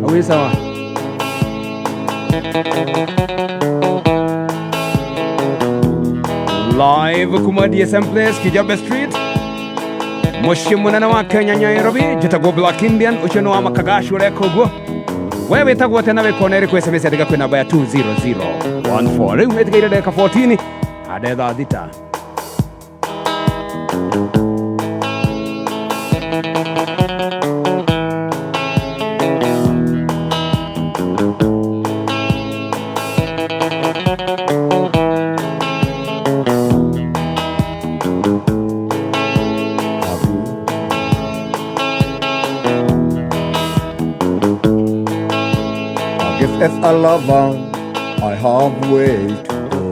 Hau ĩ sawa. Live kuma DSM Place, Kijabe Street, muciĩ mũnene wa Kenya, Nairobi. Njĩtagwo Black Indian, ũcio nĩ wa makagacu ũreka ũguo. We wĩtagwo atĩa na wĩkona ĩrĩkũ? SMS andĩka kwĩ namba ya 20014. Rĩu ĩtigaire ndagĩka 14 hande thaa 6. I guess as a lover, I have way to go.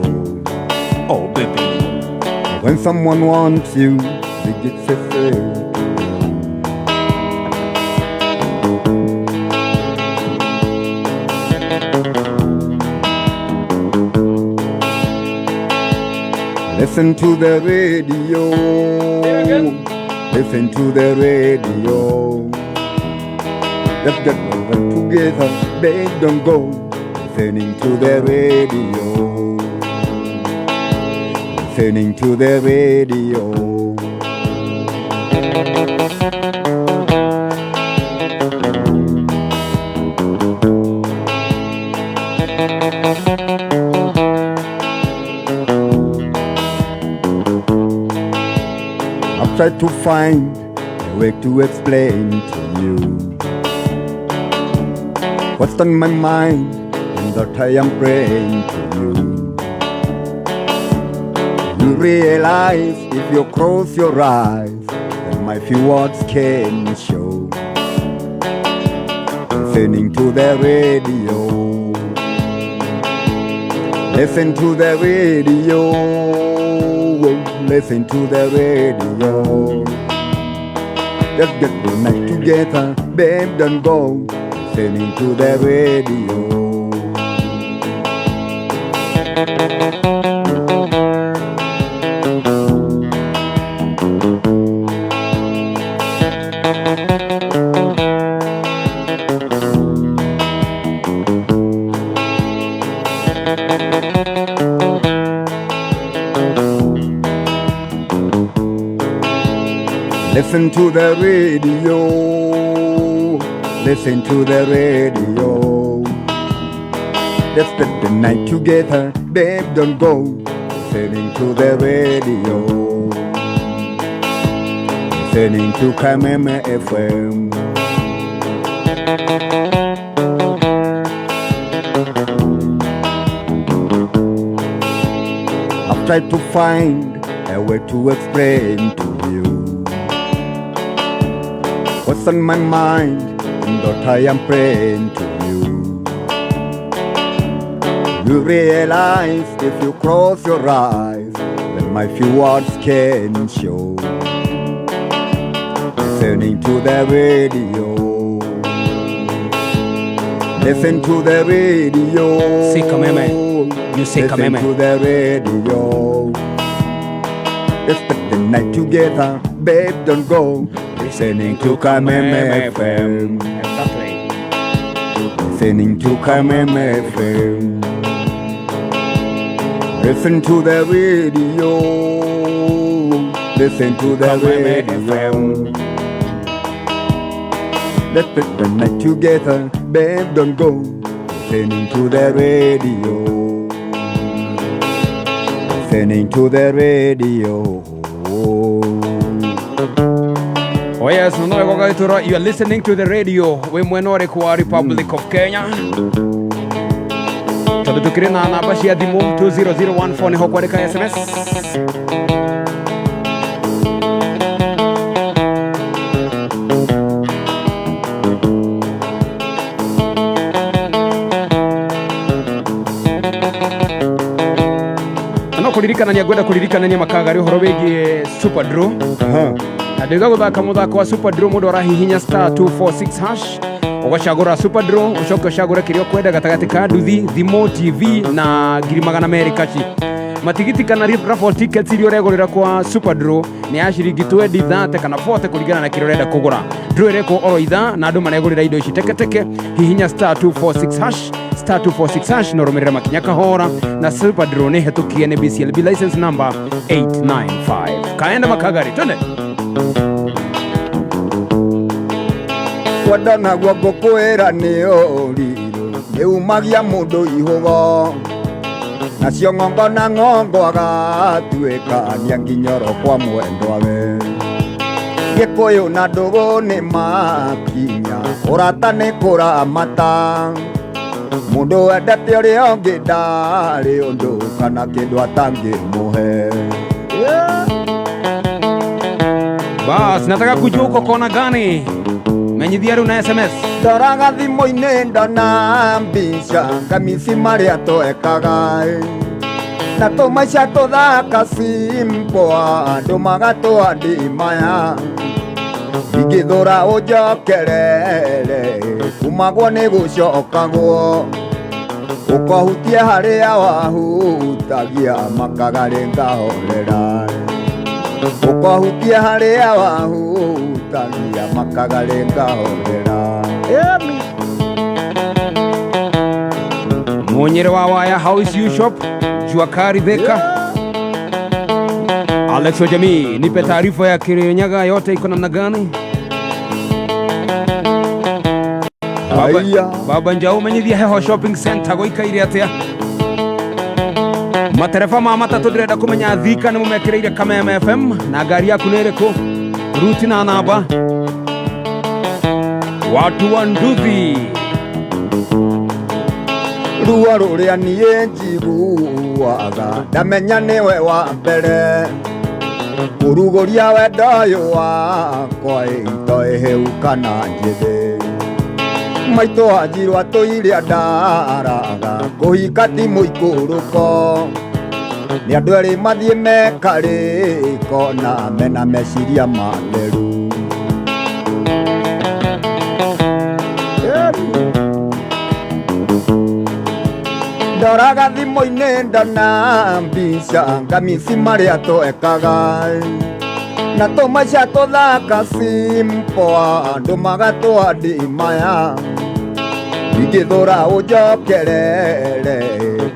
Oh baby. When someone wants you, they get so fair to go. Listen to the radio. Listen to the radio. Let's get well together, babe, don't go. Listening to the radio. Listening to the radio. I've tried to find a way to explain to you what's on my mind and that I am praying to you. You realize if you close your eyes, then my few words can show. Listening to the radio. Listen to the radio. Listen to the radio. Let's get the night together, babe, don't go. Listening to the radio. Listen to the radio. Listen to the radio. Let's spend the night together, babe, don't go. Listening to the radio. Listening to Kameme FM. I've tried to find a way to explain to you what's on my mind and that I am praying to you. You realize if you close your eyes, then my few words can show. Listening to the radio. Listen to the radio. Say Kameme. You say Listen Kameme. to the radio. Let's spend the night together, babe, don't go. Listening to Kameme FM. Exactly. Listening to Kameme FM. Listen to the radio. Listen to the Kameme radio. FM. Let's spend the night together, babe, don't go. Listening to the radio. Listening to the radio. Oh yes, no no gaitura, you are listening to the radio we mwena ũrĩkũ wa Republic of Kenya, tondũ tũkĩrĩ na namba cia thimũ 20014 nĩho kwandĩka SMS. Na no kũririkanania, ngwenda kũririkanania makagari ũhoro wĩgiĩ Super Draw. Na ndĩga gũthaka mũthako wa Super Draw, mũndũ arahihinya *246# ũgacagũra Super Draw, ũcoke ũcagũre kĩrĩa ũkwenda gatagatĩ ka nduthi, thimũ, TV na 200,000 kaci. Matigiti kana raffle tickets iria ũregũrĩra kwa Superdrew nĩ ya ciringi 20, 30 kana 40 kũringana na kĩrĩa ũrenda kũgũra. Draw ĩrekwo oro ithaa na andũ maregũrĩra indo ici teketeke. Hihinya star 246 hash, star 246 hash na ũrũmĩrĩre makinya kahora. Na Superdrew nĩ hetũkie nĩ BCLB license number 895. Kaenda makagari, twende. Wendo naguo ngũkwĩra nĩ ũrirũ, nĩ umagia mũndũ ihũgo, nacio ng'ongo na ng'ongo agatuĩka nginyoro kwa mwendwa we. Gĩkũyũ na ndũgũ nĩ makinya, ũrata nĩ kũramata. Mũndũ wendete ũrĩa ũngĩ ndarĩ ũndũ kana kĩndũ atangĩmũhe. Yeah. Bas, nataka kujua uko kona gani. Menyithia rĩu na SMS. Ndoraga thimũ-inĩ ndona mbica ngamisi marĩa twekaga, na tũmaica tũthaka simple, andũ magatũandi maya. Ingĩthũra ũnjokerere, kumagwo nĩ gũcokagwo, ũkohutie harĩa wahutagia makagarĩ ngahorera, ũkohutie harĩa wahutagia makagarĩ ngahorera. Munyere wa Waya House U Shop, Jua Kali Thika. Alex wa jamii, nipe taarifa ya Kirinyaga yote iko namna gani? Baba, Aya. Baba Njau, menyithia Heho Shopping Center gũikaire atĩa? Matereba ma matatũ ndĩrenda kũmenya Thika nĩ mũmekĩrĩire Kameme FM na ngari yaku nĩ ĩrĩkũ? Ruti na namba. Watu wa nduthi. Ruo rũrĩa niĩ njiguaga ndamenya nĩwe wa mbere kũrugũria wendo ũyũ wakwa, ito ĩhĩu kana njĩthĩ. Maitũ anjirwo atũire ndaraga kũhika ti mũikũrũko, nĩ andũ erĩ mathiĩ mekarĩko na mena meciria matheru. Ndoraga thimũ-inĩ ndona mbica ngamisi marĩa twekaga, na tũmaica tũthaka simple, andũ magatũandi maya. Ingĩthũra ũnjokerere,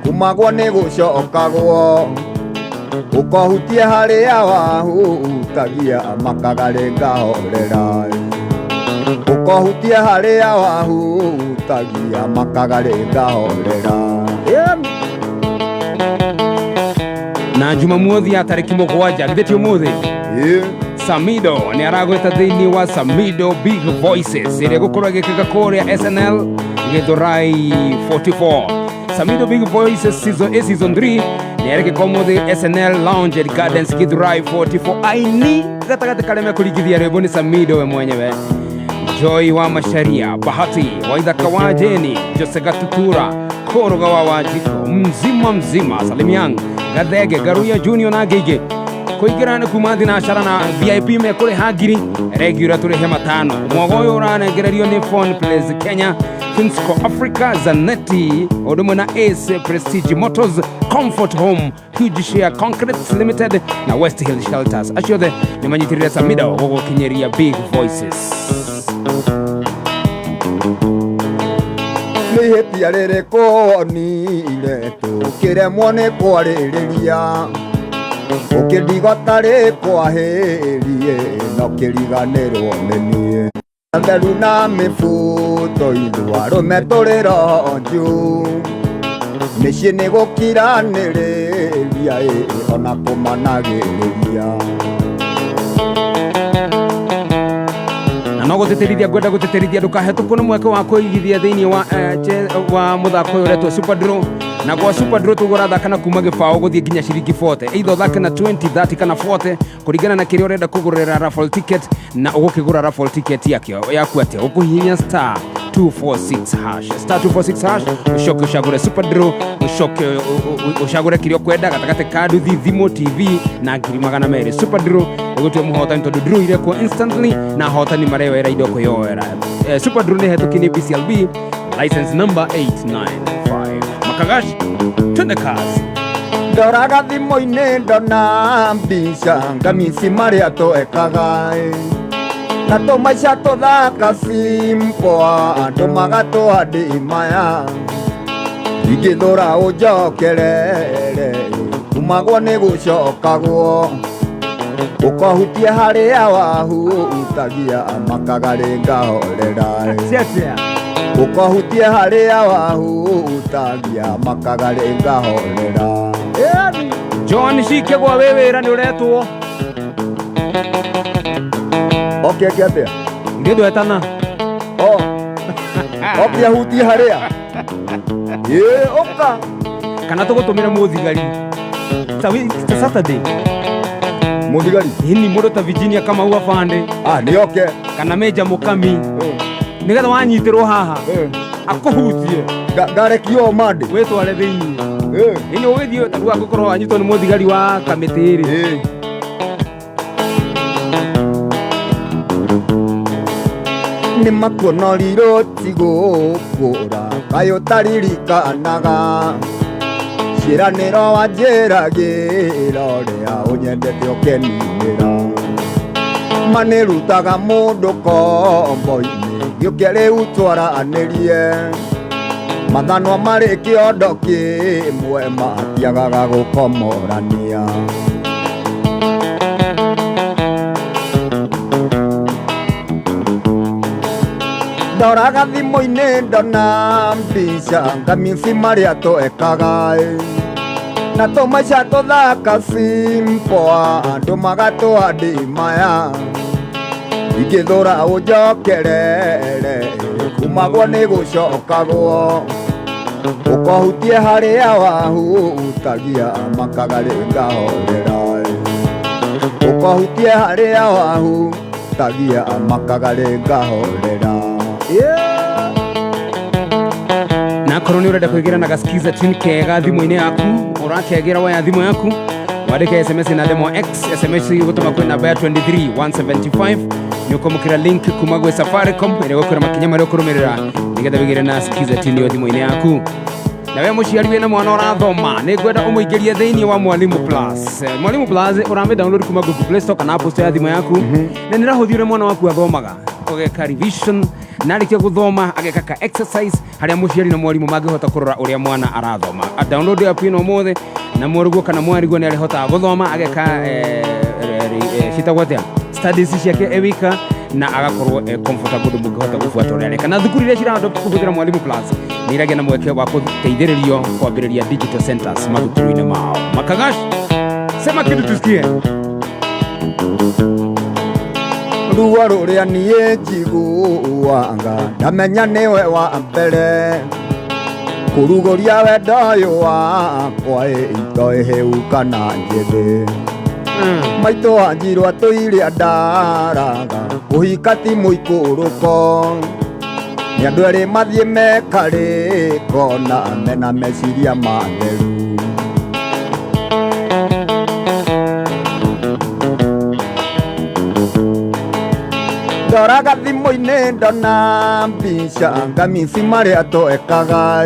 kumagwo nĩ gũcokagwo, ũkohutie harĩa wahutagia makagarĩ ngahorera, ũkohutie harĩa wahutagia makagarĩ ngahorera. Na Jumamothi ya tarĩki 7, githĩ ti ũmũthĩ? Ĩ. Samido nĩ aragwĩta thĩinĩ wa Samido Big Voices ĩrĩa ĩgũkorwo ĩgĩkĩka kũrĩa SNL Gĩthũrai 44. Samido Big Voices season, season 3 nĩ arekĩka ũmũthĩ SNL Lounge and Gardens, Gĩthũrai 44. Aini gatagatĩ karĩa mekũringithia rwĩmbo nĩ Samido we mwenyewe, Joy wa Masharia, Bahati Waithaka wa Jeni, Jose Gatutura, Koroga wa Wajiko, Mzima Mzima, Salimiang, Gathege, Garuya Junior na Ngĩingĩ. Kũingĩra nĩ kuma thinacara na VIP mekũrĩha ngiri, regular tũrĩhe matano. Mwago ũyũ ũranengererio nĩ Phone Place Kenya, Finsco Africa, Zanetti, ũndũ ũmwe na Ace Prestige Motors, Comfort Home, Huge Share Concretes Limited na West Hill Shelters. Acio othe nĩ manyitĩrĩre Samido gũgũkinyĩria Big Voices. Nĩ ihĩtia rĩrĩkũ wonire tũkĩremwo nĩ kwarĩrĩria, ũkĩndigwo tarĩ kwahĩrie no kĩriganĩrwo nĩ niĩ, theru na mĩbuto ithu arũme tũrĩ roho njuu, mĩciĩ nĩ gũkiranĩrĩria ĩ ona kũmanagĩrĩria. Na no gũtĩtĩrithia, ngwenda gũtĩtĩrithia ndũkahetũkwo nĩ mweke wa kũigithia thĩinĩ wa, wa mũthako ũyũ ũretwo Super Draw. Na gwa Super Draw tũgũrathaka na kuma gĩbaũ gũthiĩ nginya ciringi 40, either ũthake na 20, 30 kana 40 kũringana na kĩrĩa ũrenda kũgũrĩra raffle ticket. Na ũgũkĩgũra raffle ticket yakĩo yaku atĩa? Ũkũhihinya star 246 hash, star 246 hash, ũcoke ũcagũre Super Draw, ũcoke ũcagũre kĩrĩa ũkwenda gatagatĩ ka nduthi, thimũ, TV na ngiri 200. Super Draw ĩgũtua mũhotani tondũ draw irekwo instantly na ahotani mareyoera indo kwĩyoera. Super Draw nĩ hetũki nĩ BCLB license number 895. Makagash, twende kazi. Ndoraga thimũ-inĩ ndona mbica ngamici marĩa twekaga na tũmaica tũthaka simpoa andũ magatũa ndĩ maya ingĩthũra ũnjokerere kumagwo nĩ gũcokagwo ũkohutie harĩa wahutagia makagarĩ ngahorera Ciatia. ũkohutie harĩa wahutagia makagarĩ ngahorera. John Shikegwa wĩ wĩra nĩ ũretwo. Oke eke atĩa? Nĩ ndwetana. O oke ahutie harĩa ĩ ũka Kana tũgũtũmĩre mũthigari. Ta Saturday. Mũthigari. Hini mũndũ ta Virginia Kamau Afande. Ah, nĩ oke. Kana Meja Mukami. Nĩgetha wanyitĩrwo haha akũhutie. Ngarekio mande. Wĩtware thĩiniĩ. Ĩni ũgĩthiĩ tarĩu angĩkorwo wanyitwo nĩ mũthigari wa kamĩtĩ rĩ. Nĩ makuonorirwo tigũkũra kaĩ ũtaririkanaga ciĩranĩro wanjĩragĩra ũrĩa ũnyendete ũkeninĩra manĩrutaga mũndũ kombo-inĩ gĩũke rĩu twaranĩrie mathanwa marĩ kĩondo kĩmwe matiagaga gũkomorania. Ndoraga thimũ-inĩ ndona mbica ngamici marĩa twekaga na tũmaica tũthaka simpoa andũ magatũa ndĩ maya ingĩthũra ũnjokerere kumagwo nĩ gũcokagwo ũkohutie harĩa wahutagia makagarĩ ngahorera ũkohutie harĩa wahutagia makagarĩ ngahorera. Na akorwo nĩ ũrenda kwĩgĩra na gaskiza tune kega thimũ-inĩ yaku ũrakegĩra waya thimũ yaku wandĩke SMS na ndemwa X SMS gũtũma kwĩ namba ya 23175 nĩ ũkwamũkĩra link kuma gwĩ Safaricom ĩrĩa ĩgũkwĩra makinya marĩa ũkũrũmĩrĩra nĩgetha wĩgĩre na skiza tune ĩyo thimũ-inĩ yaku. Na we mũciari wĩna mwana ũrathoma nĩ ngwenda ũmũingĩrie thĩinĩ wa Mwalimu Plus. Mwalimu Plus ũramĩ download kuma Google Play Store kana App Store ya thimũ yaku na nĩ ĩrahũthia ũrĩa mwana waku athomaga ũgeka revision na arĩkia gũthoma ageka ka exercise harĩa mũciari na mwarimũ mangĩhota kũrora ũrĩa mwana arathoma. A download app ĩno ũmũthĩ na mũrugwo kana mwarigwo nĩ arĩhotaga gũthoma ageka citagwo atĩa studies ciake ewika na agakorwo e comfortable ũndũ mũngĩhota gũbuata ũrĩa areka. Na thukuru iria cira adopt kũhũthĩra Mwalimu Plus nĩ iragĩa na mweke wa gũteithĩrĩrio kwambĩrĩria digital centers mathukuru-inĩ mao. Makagash, sema kitu tusikie. Ruo rũrĩa niĩ njiguaga ndamenya nĩwe wa mbere kũrugũria wendo ũyũ wakwa itoĩ hĩu kana njĩthĩ maitũ wanjirwo atũire ndaraga kũhika ti mũikũrũko nĩ andũ erĩ mathiĩ mekarĩko na mena meciria matheru. Ndoraga thimũ-inĩ ndona mbica ngamici marĩa twekaga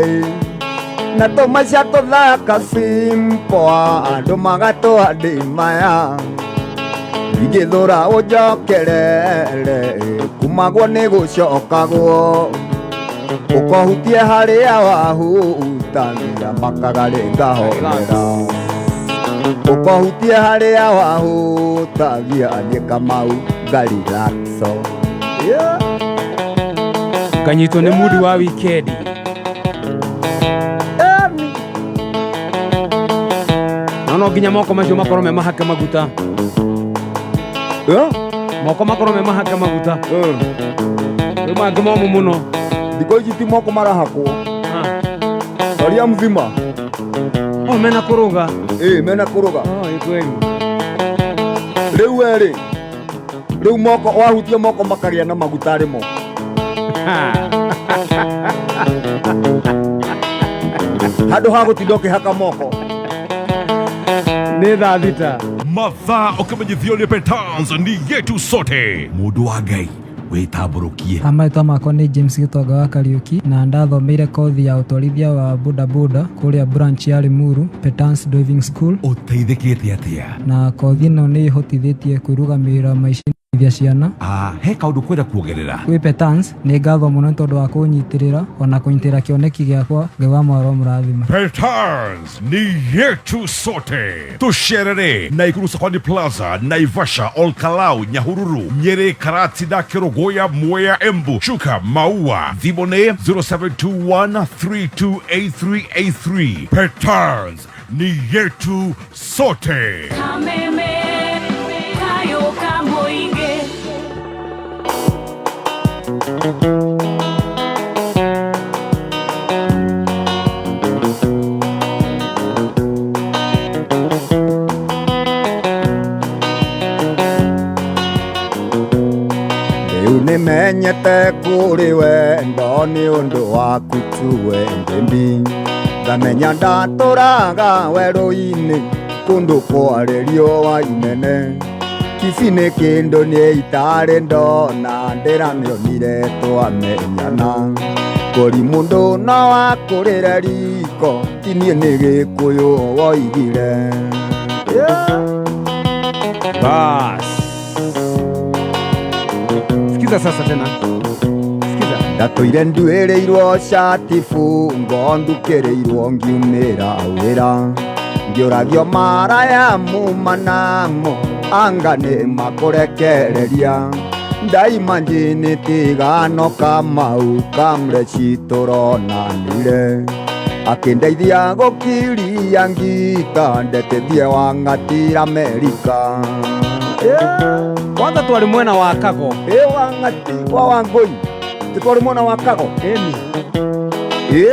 na tũmaica tũthaka simpoa andũ magatũa ndĩ maya ingĩthũra ũnjokerere kumagwo nĩ gũcokagwo ũkohutie harĩa wahutagia makagarĩ ngahorera ũkohutie harĩa wahutagia niĩ Kamau ngarelaxo. Kanyitwo nĩ mundu wa wikendi. No no nginya moko macio makorwo me mahake maguta. Moko makorwo me mahake maguta. Rĩu mangĩ momũ mũno. Thikũ ici ti moko marahakwo. Toria mzima. Oh, mena kũrũga. Mena kũrũga. Oh, ĩ kweli. Rĩu werĩ rĩu moko wahutia moko makagĩa na maguta rĩmo. Handũ ha gũtinda ũkĩhaka moko. Nĩ thaa thita. Mathaa ũkĩmenyithio nĩ Petans ni yetu sote. Mũndũ wa Ngai Wĩtambũrũkie. Marĩtwa makwa nĩ James Gĩtonga wa Kariũki, na ndathomeire kothi ya ũtwarithia wa bodaboda kũrĩa branch ya Limuru, Petans Driving School. Ũteithĩkĩte atĩa? Na kothi ĩno nĩ ĩhotithĩtie kwĩrũgamĩrĩra maica ciana. Ah, he kaũndũ kwenda kuongerera? Kwĩ Petans nĩ ngatho mũno nĩ tondũ wa kũnyitĩrĩra ona kũnyitĩrĩra kĩoneki gĩakwa. Ngai wa mwaro mũrathima. Petans ni yetu sote. Tusherere Naikuru Sokoni Plaza, Naivasha, Olkalau, Nyahururu, Nyeri, Karatina, Kerogoya, Mwea, Embu, Chuka, Maua. Thimũ 0721 328383. Petans ni yetu sote. Kameme kayo kamoinge. Rĩu nĩmenyete kũrĩ wendo nĩ ũndũ waku tuwe ndĩmbi, ngamenya ndatũraga werũ-inĩ kũndũ kwarĩrio wa inene kici nĩ kĩndũ niĩ itarĩ ndona ndĩramĩonire twamenyana kũri mũndũ no wakũrĩre riko ti niĩ nĩ Gĩkũyũ woigire. Yeah. Bas. Sikiza sasa tena. Sikiza. Ndatũire nduĩrĩirwo cati bungo ndukĩrĩirwo ngiumĩra wĩra ngĩũragio maraya muma namo anga nĩ makũrekereria ndaima njini tigano kamau kamreci tũronanire akĩndeithia gũkiria ngita ndetithie wang'atira Amerika. Yeah. Kwanza twari mwena wa Kago. Ĩ wang'ati wa Wangũi tĩtwarĩ mwena wa Kago. Ĩni. Ĩ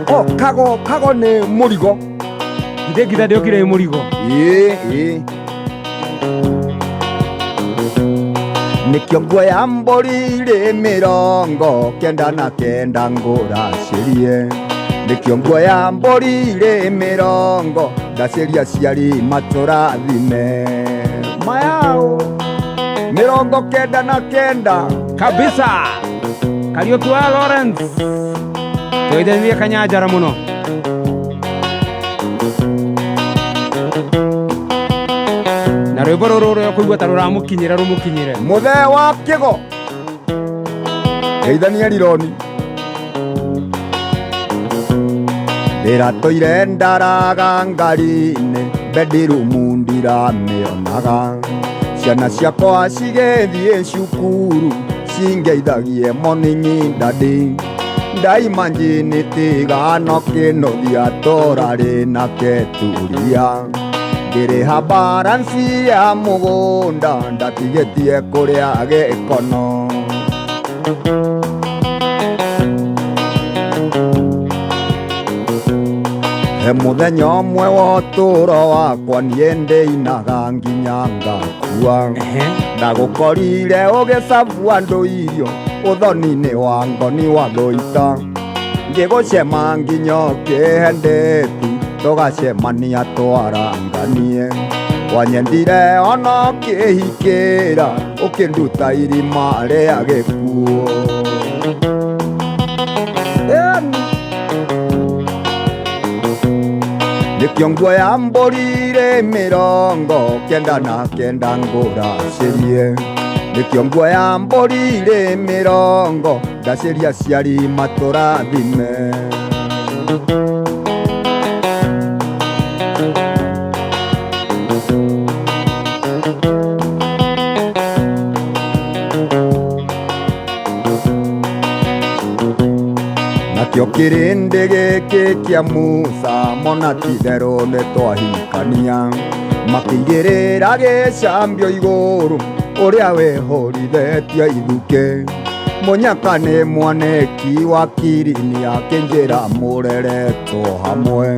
o Kago, Kago nĩ mũrigo. Githĩ ngita ndĩokire ĩ mũrigo. Ĩ ĩ nĩkĩo nguoya mbũri irĩ 99 ngũracĩrie, nĩkĩo nguoya mbũri irĩ mĩrongo ndacĩria aciari matũrathime mayao 99. Kabisa. Kariũki wa Lawrence. Tũgeithanie Kanyanjara mũno. Na rwĩmbo rũrũ ũrĩa ũkũigua ta rũramũkinyĩra rũmũkinyĩre. Mũthee wa kĩgo geithania rironi ndĩratũire ndaraga ngari-inĩ bedroom ndiramĩonaga ciana ciakwa cigĩthiĩ cukuru cingeithagie morning daddy ndaima njini tigano kĩnũthia tũrarĩ na keturia ngĩrĩha baransi ya mũgũnda ndatigĩtie kũrĩa gĩkono. He mũthenya ũmwe wa ũtũũro wakwa niĩ ndĩinaga nginya ngakua. Ndagũkorire ũgĩcabu andũ irio ũthoni-inĩ wa ngoni wa thũita ngĩgũcema nginya ũkĩhe ndĩti tũgacemania twaranganie wanyendire ona ũkĩhikĩra ũkĩnduta irima rĩa gĩkuũ. Nĩkĩo nguoya mbũri irĩ 99 ngũracĩrie, nĩkĩo nguoya mbũri irĩ mĩrongo ndacĩria aciari matũrathime. Nakĩo kĩrĩndĩ gĩkĩ kĩa Musa mona ti-itherũ nĩtwahikania makĩigĩrĩra gĩcambio igũrũ ũrĩa wĩhũrithĩtie ithukĩ mũnyaka nĩ mwanĩki wa Kirini akĩnjĩra mũreretwo hamwe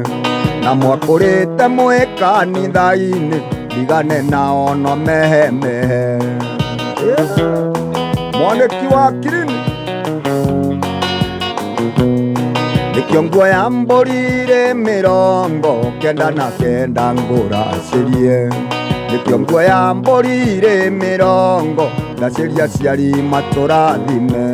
na mwakũrĩte mwĩ kanitha-inĩ ndigane nao no mehemehe. Mwanĩki wa Kirini nĩkĩo nguoya mbũri irĩ 99 ngũracĩrie, nĩkĩo nguoya mbũri irĩ mĩrongo Ndacĩria aciari matũrathime.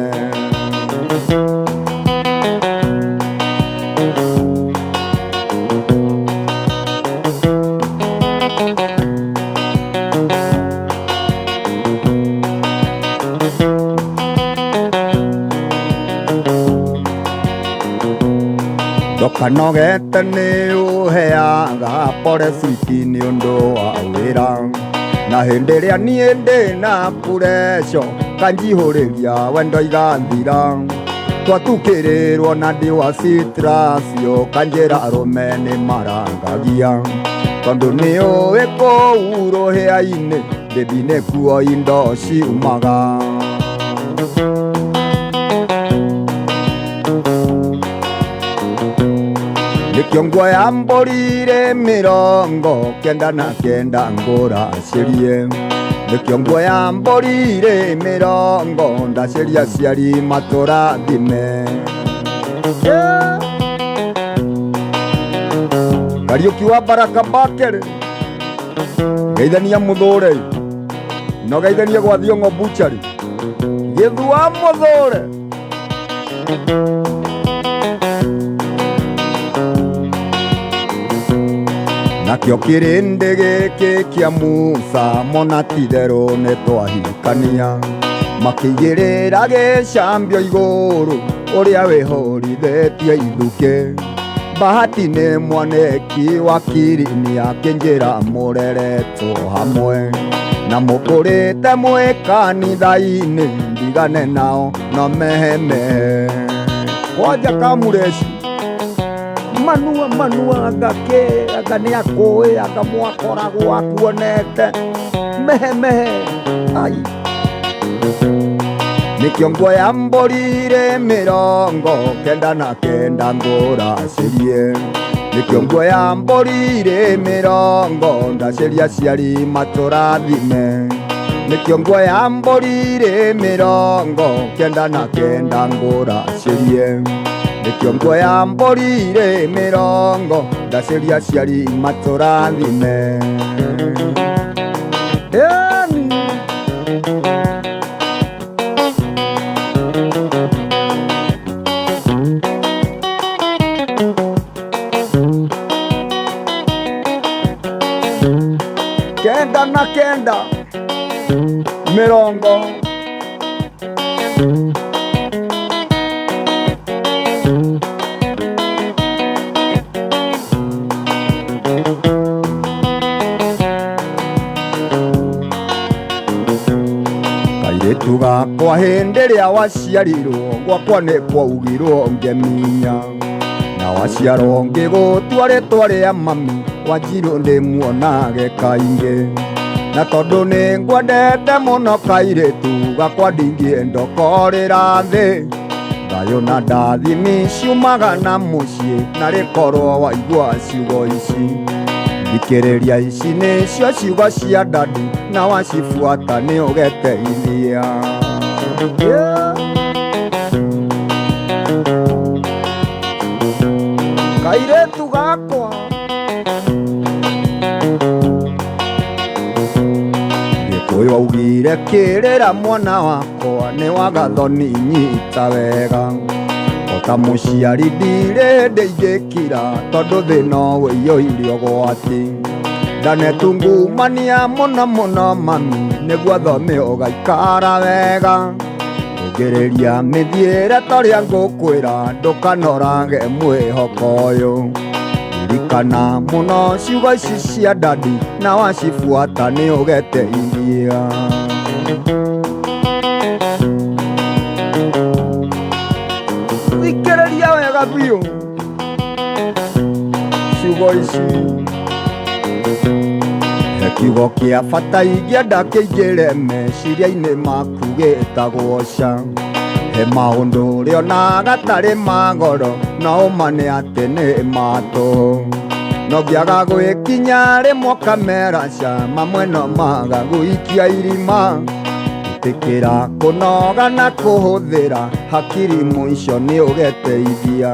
Ndokanogete nĩ ũheaga pore switi nĩ ũndũ wa wĩra. Na hĩndĩ ĩrĩa niĩ ndĩ na pureco kanjihũrĩria wendo igathira. Twatukĩrĩrwo na ndĩ wa citrasio kanjĩra arũme nĩ marangagia. Tondũ nĩ ũĩ kũu rũhĩa-inĩ ndĩthi nĩkuo indo ciumaga. Nĩkĩo nguoya mbũri irĩ 99 ngũracĩrie. Nĩkĩo nguoya mbũri irĩ mĩrongo ndacĩria aciari matũrathime. Yeah. Kariũki wa Baraka Bakere geithania mũthũre no geithania gwa Thiong'o Butchery gĩthua mũthũre. Nakĩo kĩrĩndĩ gĩkĩ kĩa Musa mona ti-itherũ nĩ twahikania. Makĩigĩrĩra gĩcambio igũrũ ũrĩa wĩhũrithĩtie ithukĩ. Bahati nĩ mwaneki wa Kirini akĩnjĩra mũreretwo hamwe. Na mũkũrĩte mwĩ kanitha-inĩ ndigane nao no mehemehe. Kwanja Kamureci manua manua anga kĩ anga nĩ akũĩ anga mwakoragwo akuonete mehe mehe ai. Nĩkĩo nguoya mbũri irĩ 99 ngũracĩrie. Nĩkĩo nguoya mbũri irĩ mĩrongo ndacĩria aciari matũrathime. Nĩkĩo nguoya mbũri irĩ 99 ngũracĩrie. Nĩkĩo nguoya mbũri irĩ mĩrongo ndacĩria aciari matũrathime. Ĩni. 99 mĩrongo. Kairĩtu gakwa hĩndĩ ĩrĩa waciarirwo gwakwa nĩ kwaugirwo ngeminya. Na waciarwo ngĩgũtua rĩtwa rĩa mami Wanjirũ ndĩmuonage kaingĩ. Na tondũ nĩ ngwendete mũno kairĩtu gakwa ndingĩenda ũkorĩra thĩ. Thayũ na ndathimi ciumaga na mũciĩ na rĩkorwo waigua ciugo ici. Thikĩrĩria ici nĩcio ciugo cia dadi na wacibuata nĩ ũgeteithia. Yeah. Kairĩtu gakwa Gĩkũyũ augire kĩrĩra mwana wakwa nĩ wagathoni nyita wega. Ota mũciari ndirĩ hĩndĩ ingĩkira tondũ thĩ no wĩiyũire ũgwati. Ndanetungumania mũno mũno mami nĩguo thome ũgaikara wega. Ũngĩrĩria mĩthiĩre torĩa ngũkwĩra ndũkanorage mwĩhoko ũyũ. Ririkana mũno ciugo ici cia dadi na wacibuata nĩ ũgeteithia. Thikĩrĩria wega biũ ciugo ici. He kiugo kĩa bata ingĩenda kĩingĩre meciria-inĩ maku gĩtagwo ca. He maũndũ ũrĩonaga tarĩ ma goro no ũma nĩ atĩ nĩ ma tũhũ. No ngĩaga gwĩkinya rĩmwe ũkamera ca mamwe no maga gũikia irima. Ĩtĩkĩra kũnoga na kũhũthĩra hakiri mũico nĩ ũgeteithia.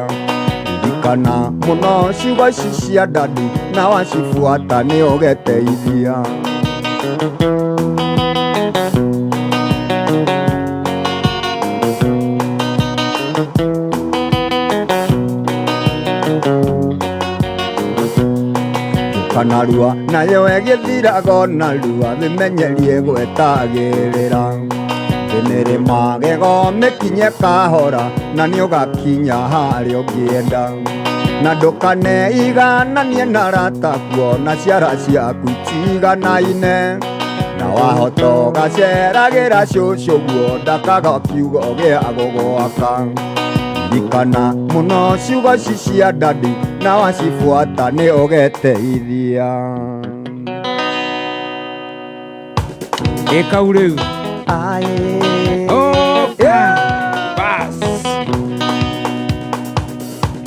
Ririkana mũno ciugo ici cia dadi na wacibuata nĩ ũgeteithia. Ũka narua nayo ĩgĩthiraga narua wĩmenyerie gwetagĩrĩra. Thĩ nĩrĩ magego mĩkinye kahora na nĩũgakinya harĩa ũngĩenda. Na ndũkaneigananie na aratakuo na ciara ciaku itiganaine. Na wahota ũgaceragĩra cũcũ guo ndakaga kiugo gĩa gũgwaka. Ririkana mũno ciugo ici cia dadi na wacibuata nĩ ũgeteithia. Ĩkau rĩu. Aye. Oka. Bas.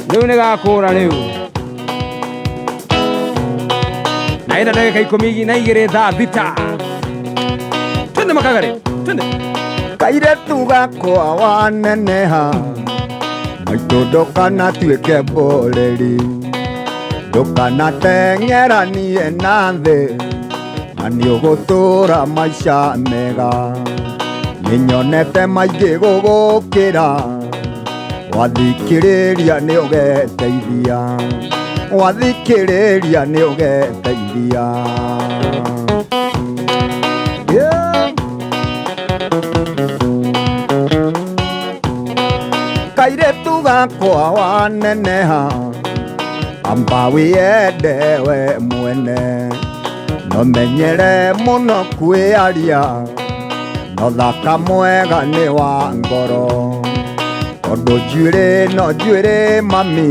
Rĩu nĩ gakũra rĩu. Na ĩna ndagĩka 12 thaa 6. Twende makagari. Twende. Kairĩtu gakwa waneneha maitũ ndũkanatuĩke mbũrĩri, ndũkanateng'eranie na thĩ na nĩũgũtũra maica mega. Nĩnyonete maingĩ gũgũkĩra wathikĩrĩria nĩũgeteithia, wathikĩrĩria nĩũgeteithia. Yeah. Kairĩtu gakwa waneneha amba wĩyende we mwene, no menyere mũno kwĩaria, no thaka mwega nĩ wa ngoro. Tondũ njuĩrĩ no njuĩrĩ mami,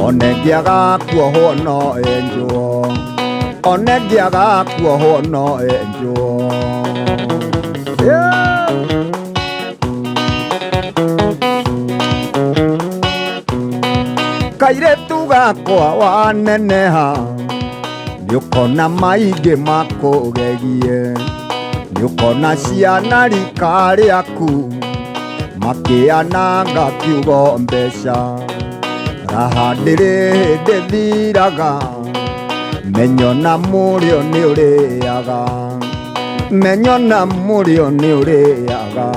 one ngĩaga kuohwo no enjwo, one ngĩaga kuohwo no enjwo. Yeah. Kairĩtu gakwa waneneha nĩũkona maingĩ makũgegie, nĩũkona ciana rika rĩaku makĩananga kiugo mbeca. Raha ndĩrĩ hĩndĩ thiraga, menyo na mũrĩo nĩũrĩaga, menyo na mũrĩo nĩũrĩaga.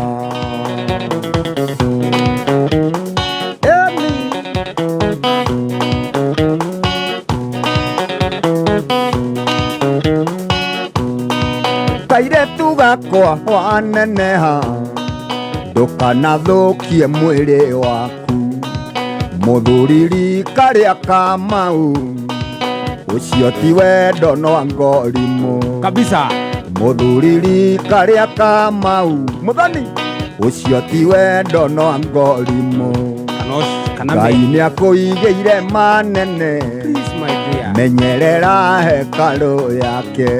Emi. Kairĩtu gakwa waneneha ndũkanathũkie mwĩrĩ waku, mũthuri rika rĩa Kamau ũcio ti wendo no ngorimũ. Kabisa. Mũthuri rika rĩa Kamau mũthoni ũcio ti wendo no ngorimũ. Kana Ngai me. nĩakũigĩire manene, Please my dear. menyerera hekarũ yake.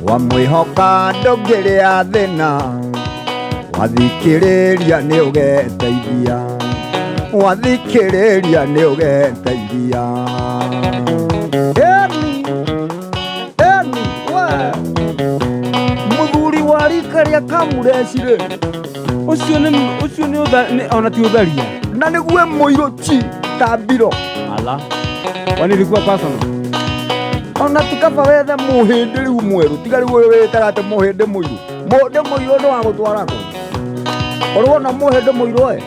Wamwĩhoka ndũngĩrĩa thĩna, wathikĩrĩria nĩũgeteithia, wathikĩrĩria nĩũgeteithia. Emi, emi, we mũthuri wa rika rĩa Kamureci rĩ, Ũcio nĩ ũcio nĩ ona ti ũtharia. Na nĩgue mũirũ chi ta mbiro. Ala. Kwani ilikuwa personal? Ona ti kaba wethe mũhĩndĩ rĩu mwerũ, tiga rĩu ũyũ wĩtaga atĩ mũhĩndĩ mũirũ. Mũhĩndĩ mũirũ nĩ wa gũtwara kũ? Ũrĩ wona mũhĩndĩ mũirũ ĩ?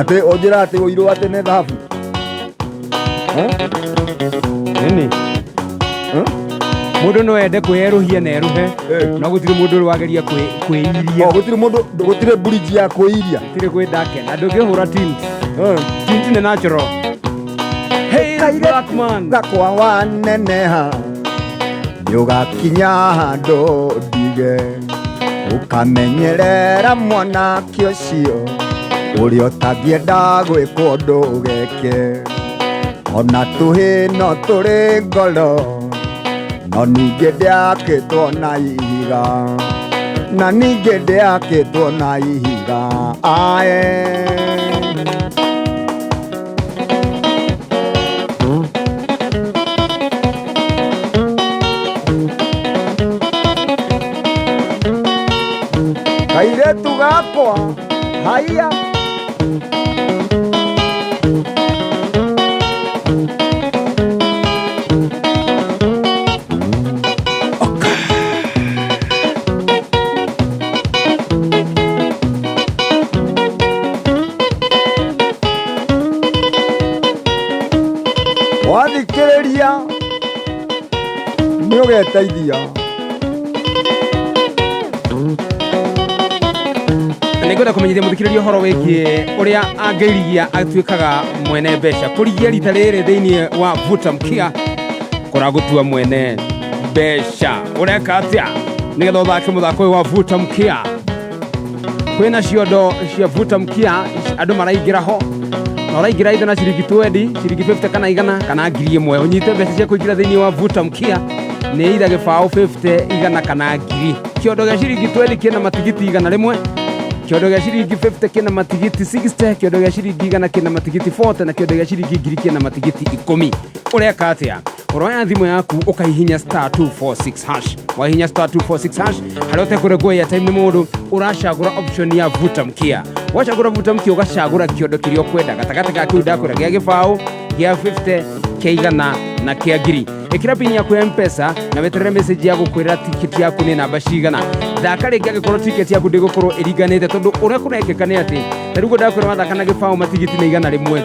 Atĩ ũnjĩra atĩ ũirũ atĩ nĩ thahabu? Nini? Mũndũ no ende kwĩerũhia na erũhe, no gũtirĩ mũndũ ũrĩ wageria kwĩiria. O gũtirĩ mũndũ, gũtirĩ bridge ya kwĩiria. Gũtirĩ kwĩndake na ndũngĩhũra tint. Tint nĩ natural. Hey, black man. Gakwa waneneha nĩũgakinya handũ ndige, ũkamenyerera mwanake ũcio ũrĩa ũtangĩenda gwĩkwo ũndũ ũgeke. Ona tũhĩ no tũrĩ ngoro, no ningĩ ndĩakĩtwo na ihiga, na ningĩ ndĩakĩtwo na ihiga. Ae. Kairĩtu gakwa haiya. Nĩngũgũteithia. Nĩngwenda kũmenyithia mũthikĩrĩria ũhoro wĩgiĩ ũrĩa angĩrigia atuĩkaga mwene mbeca. Kũrigia rita rĩrĩ thĩinĩ wa Vuta Mkia kũragũtua mwene mbeca. Ũreka atĩa nĩgetha ũthake mũthako ũyũ wa Vuta Mkia? Kwĩna ciondo cia Vuta Mkia andũ maraingĩra ho, na ũraingĩra ithe na ciringi 20, ciringi 50 kana 100 kana 1000, ũnyite mbeca cia kũingĩra thĩinĩ wa Vuta Mkia nĩ itha gĩbaũ 50, 100 kana 1000. Kĩondo gĩa ciringi 20 kĩna matigiti 100, kĩondo gĩa ciringi 50 kĩna matigiti 60, kĩondo gĩa ciringi 100 kĩna matigiti 40, na kĩondo gĩa ciringi 1000 kĩna matigiti 10. Ũreka atĩa? Ũroya thimũ yaku ũkahihinya star 246 hash. Wahihinya star 246 hash, harĩa ũtekũrengwo airtime nĩ mũndũ, ũracagũra option ya Vuta Mkia. Wacagũra Vuta Mkia, ũgacagũra kĩondo kĩrĩa ũkwenda gatagatĩ ga kĩu ndakwĩra, gĩa gĩbaũ, gĩa 50, kĩa 100 na kĩa 1000. Ĩkĩra pin yaku ya Mpesa na weterere message ya gũkwĩra tiketi yaku nĩ namba cigana. Thaka rĩngĩ angĩkorwo tiketi yaku ndĩgũkorwo ĩringanĩte, tondũ ũrĩa kũrekĩka nĩ atĩ ta rĩu ndakwĩra wathaka na gĩbaũ matigiti nĩ 100,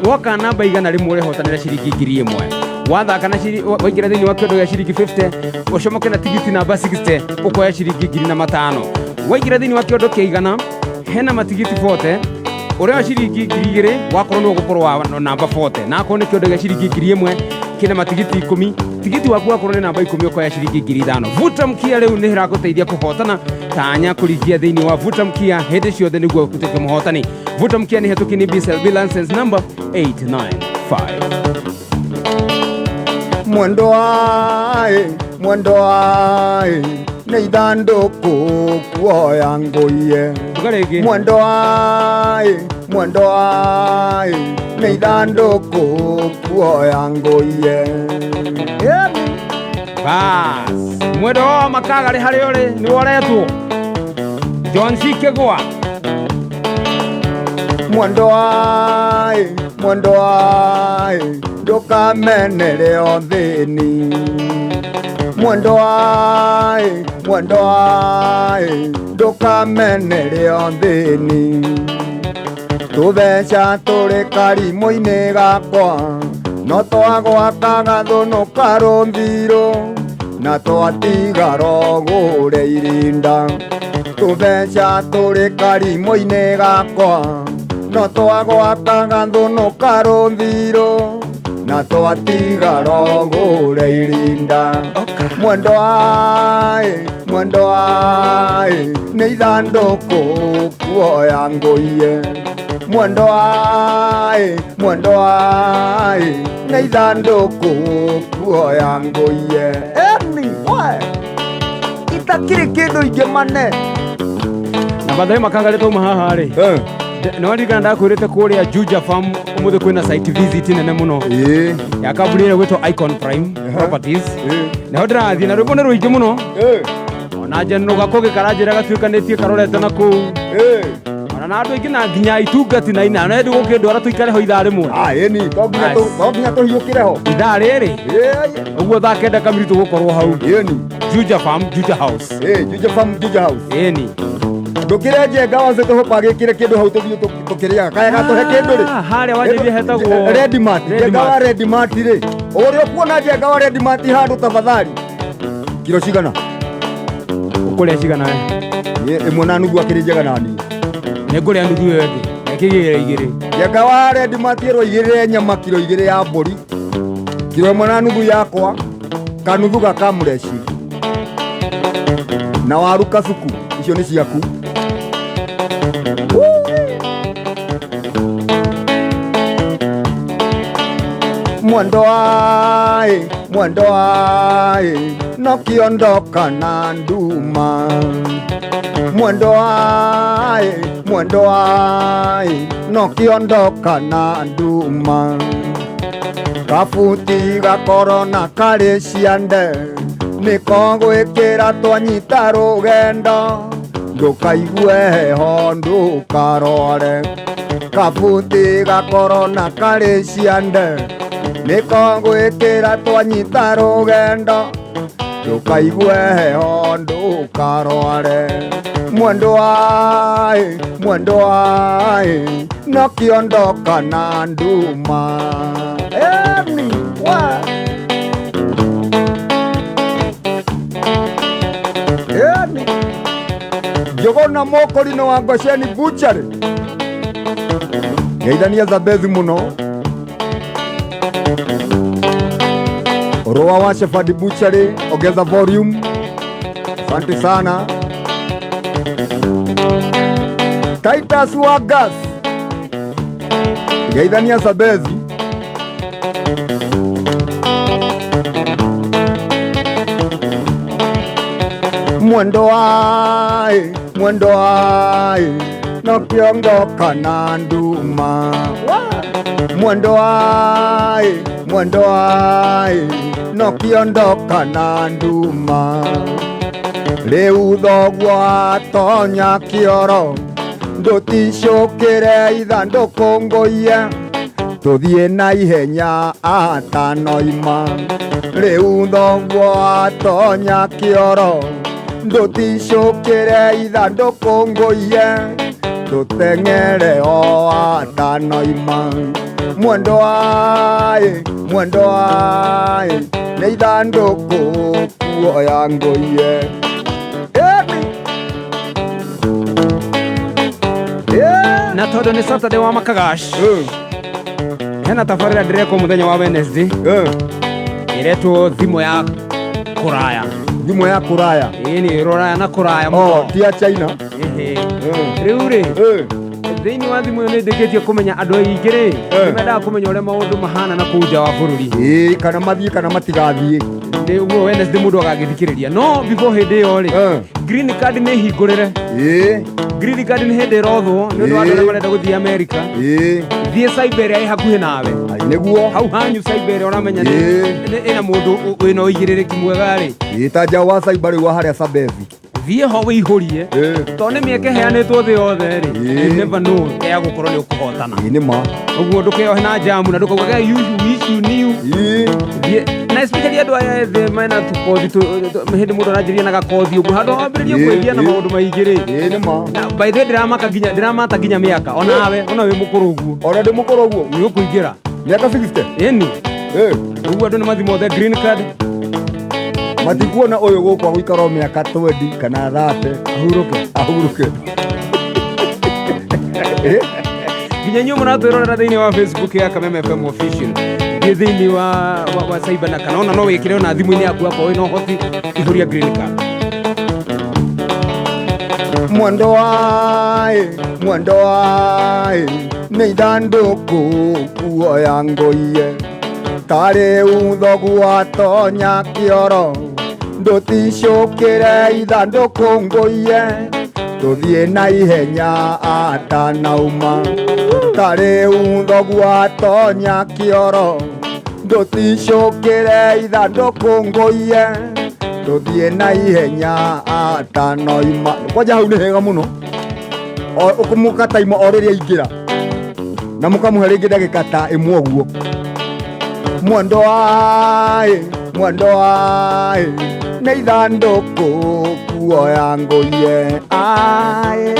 woka namba 100 ũrehotanĩra ciringi 1000. Wathaka na waingĩra thĩinĩ wa kĩondo gĩa ciringi 50, ũcomoke na tigiti namba 60, ũkoya ciringi 1500. Waingĩra thĩinĩ wa kĩondo kĩa 100, hena matigiti 40, ũrĩa wa ciringi 2000 wakorwo nĩ ũgũkorwo wa namba 40, na akorwo nĩ kĩondo gĩa ciringi 1000 kĩna matigiti 10, tigiti waku wakorwo nĩ namba 10, ũkoya ciringi 5000. Vuta Mkia rĩu nĩ ĩragũteithia kũhotana. Tanya kũringia thĩinĩ wa Vuta Mkia hĩndĩ ciothe nĩguo ũtuĩke mũhotani. Vuta Mkia nĩ hetũki nĩ BCLB license number 895. Mwendo aĩ, mwendo aĩ, nĩ ithandũkũ kuoya ngũiye. Uga rĩngĩ. Mwendo aĩ, mwendo aĩ, nĩ ithandũkũ kuoya ngũiye. Bas, mwendo wa makagarĩ harĩa ũrĩ nĩ woretwo John C. Kĩgwa. Mwendo aĩ, mwendo aĩ, ndũkamenere othĩni. Mwendo aĩ, mwendo aĩ, ndũkamenere othĩni. Tũbeca tũrĩ karimũ-inĩ gakwa, no twagwaka gathũnũ karũthirũ, na twatigara gũre irinda. Tũbeca tũrĩ karimũ-inĩ gakwa, no twagwaka gathũnũ karũthirũ, na twatigara gũre irinda. Mwendo aĩ, mwendo aĩ, nĩ ithandũkũ kuoya ngũiye. Mwendo aĩ, mwendo aĩ, nĩ ithandũkũ kuoya ngũiye. Eni we itakĩrĩ kĩndũ ingĩmane. Na bathaĩ makagarĩ twauma haha rĩ, nĩ waririkana ndakwĩrĩte kũrĩa Juja Farm ũmũthĩ kwĩna site visit nene mũno ya kambuni ĩrĩa gwĩtwo Icon Prime Properties. Nĩho ndĩrathiĩ na rwĩmbo nĩ rũingĩ mũno, ona njenũga kũgĩkaranjĩra gatuĩkanĩtie karorete na kũu, ona na andũ aingĩ na nginya itungati na ina na gũkĩndwara tũikare ho ithaa rĩmwe. Ĩni to nginya tũhiũkĩre ho ithaa rĩrĩ ũguo, thaa 9 kamiri tũgũkorwo hau. Ĩni. Juja Farm, Juja House. Juja Farm, Juja House. Ĩni. Ndũkĩre njenga wanze tũhopa gĩkĩre kĩndũ hau tũthiĩ tũkĩrĩaga kaya gatũhe kĩndũ rĩ. Harĩa wanjĩrie hetagwo Redmart. Njenga wa Redmart rĩ, ũrĩa ũkuona njenga wa Redmart handũ tafadhali. Kiro cigana? Ũkũrĩa cigana we? 1.5 akĩrĩ njega nani. Nĩ ngũrĩa nuthu ĩyo ĩngĩ, reke igĩrĩ igĩrĩ. Njenga wa Redmart ĩrwo igĩrĩre nyama kiro 2 ya mbũri, kiro 1.5 yakwa, kanuthu ga kamũreci na waru kacuku, icio nĩ ciaku. Mwendo aĩ, mwendo aĩ, no kĩondoka na nduma. Mwendo aĩ, mwendo aĩ, no kĩondoka na nduma. Kabuti ga korona karĩ ciande, nĩko gwĩkĩra twanyita rũgendo, ndũkaigue heho ndũkarware. Kabuti ga korona karĩ ciande, nĩko gwĩkĩra twanyita rũgendo, ndũkaigue heho ndũkarware. Mwendo aĩ, mwendo aĩ, no kĩondoka na nduma. Eni wa. Njũgũna Mũkũrinũ wa Ngosheni Butchery, geithania Zabethi mũno. Roa wa Shepherd Butchery, ongeza volume. Asante sana. Titus wa Gas, geithania Zabethi. Mwendo ai, mwendo ai, no kiongo kana nduma. Mwendo ai, mwendo ai, no kiondo kana nduma. Rĩu thoguo atonya kĩoro, ndũticũkĩre ithandũkũ ngũiye, tũthiĩ na ihenya atanoima. Rĩu thoguo atonya kĩoro, ndũticũkĩre ithandũkũ ngũiye, tũteng'ere o atanoima. Mwendo ai, mwendo ai, nĩ ithandũkũ kuoya ngũiye. Ĩni. Ĩ. Na tondũ nĩ Saturday wa Makagash, hena tabarĩra ndĩrekwo mũthenya wa Wednesday ĩretwo thimũ ya kũraya. Thimũ ya kũraya. Ĩni rũraya na kũraya Oh, mũno. ti ya China. Ĩhĩ. Rĩu rĩ, thĩinĩ wa thimũ ĩyo nĩ ndĩkĩtie kũmenya andũ aingĩ rĩ, nĩmendaga kũmenya ũrĩa maũndũ mahana na kũu nja wa bũrũri. Ĩĩ, kana mathiĩ kana matigathiĩ. Nĩ ũguo Wednesday mũndũ agagĩthikĩrĩria, no before hĩndĩ ĩyo rĩ, green card nĩ hingũrĩre. Green card nĩ hĩndĩ ĩrothwo nĩ ũndũ wa andũ arĩa marenda gũthiĩ America. Thiĩ cyber ĩrĩa ĩ hakuhĩ nawe. Ai, nĩguo. Hau hanyu cyber ĩrĩa ũramenya nĩ ĩna mũndũ wĩna ũigĩrĩrĩki mwega rĩ. Ĩĩ, ta njaũ wa cyber rĩu wa harĩa Sabethi. Thiĩ ho wĩihũrie, tondũ nĩ mĩeke ĩheanĩtwo thĩ yothe rĩ. You never know ya gũkorwo nĩ ũkũhotana. Ĩĩ, nĩ ma. Ũguo ndũkeohe na jamu na ndũkauga you wish you knew. Thiĩ na especially andũ aya ethĩ mena tũkothi, hĩndĩ mũndũ aranjĩrĩria na gakothi ũguo handũ wambĩrĩrie kwĩgia na maũndũ maingĩ rĩ. Ĩĩ, nĩ ma. Na by the way ndĩramaka nginya, ndĩramata nginya mĩaka onawe, ona wĩ mũkũrũ ũguo. Ona ndĩ mũkũrũ ũguo. Nĩ ũkũingĩra. Mĩaka 60. Ĩni. Ũguo andũ nĩ mathiĩ mothe green card. Matikuona ũyũ gũkũ agũikara o mĩaka 20 kana 30. Ahurũke. Ahurũke. Nginya inyuĩ mũratwĩrorera thĩinĩ wa Facebook ya Kameme FM official, thiĩ thĩinĩ wa cyber na kana ona no wĩkĩre ona thimũ-inĩ yaku akorwo wĩna ũhoti, ihũria green card. Mwendo ai, mwendo ai, nĩ ithandũkũ kuoya ngũiye. Ta rĩu thoguo atonya kĩoro, ndũticũkĩre ithandũkũ ngũiye, tũthiĩ na ihenya atanauma. Ta rĩu thoguo atonya kĩoro, ndũticũkĩre ithandũkũ ngũiye, tũthiĩ na ihenya atanoima. Kwanja hau nĩ hega mũno. O ũkũmũkataima o rĩrĩa aingĩra, na mũkamũhe rĩngĩ ndagĩka ta ĩmwe ũguo. Mwendo ai, mwendo ai, nĩ ithandũkũ kuoya ngũiye. Ai.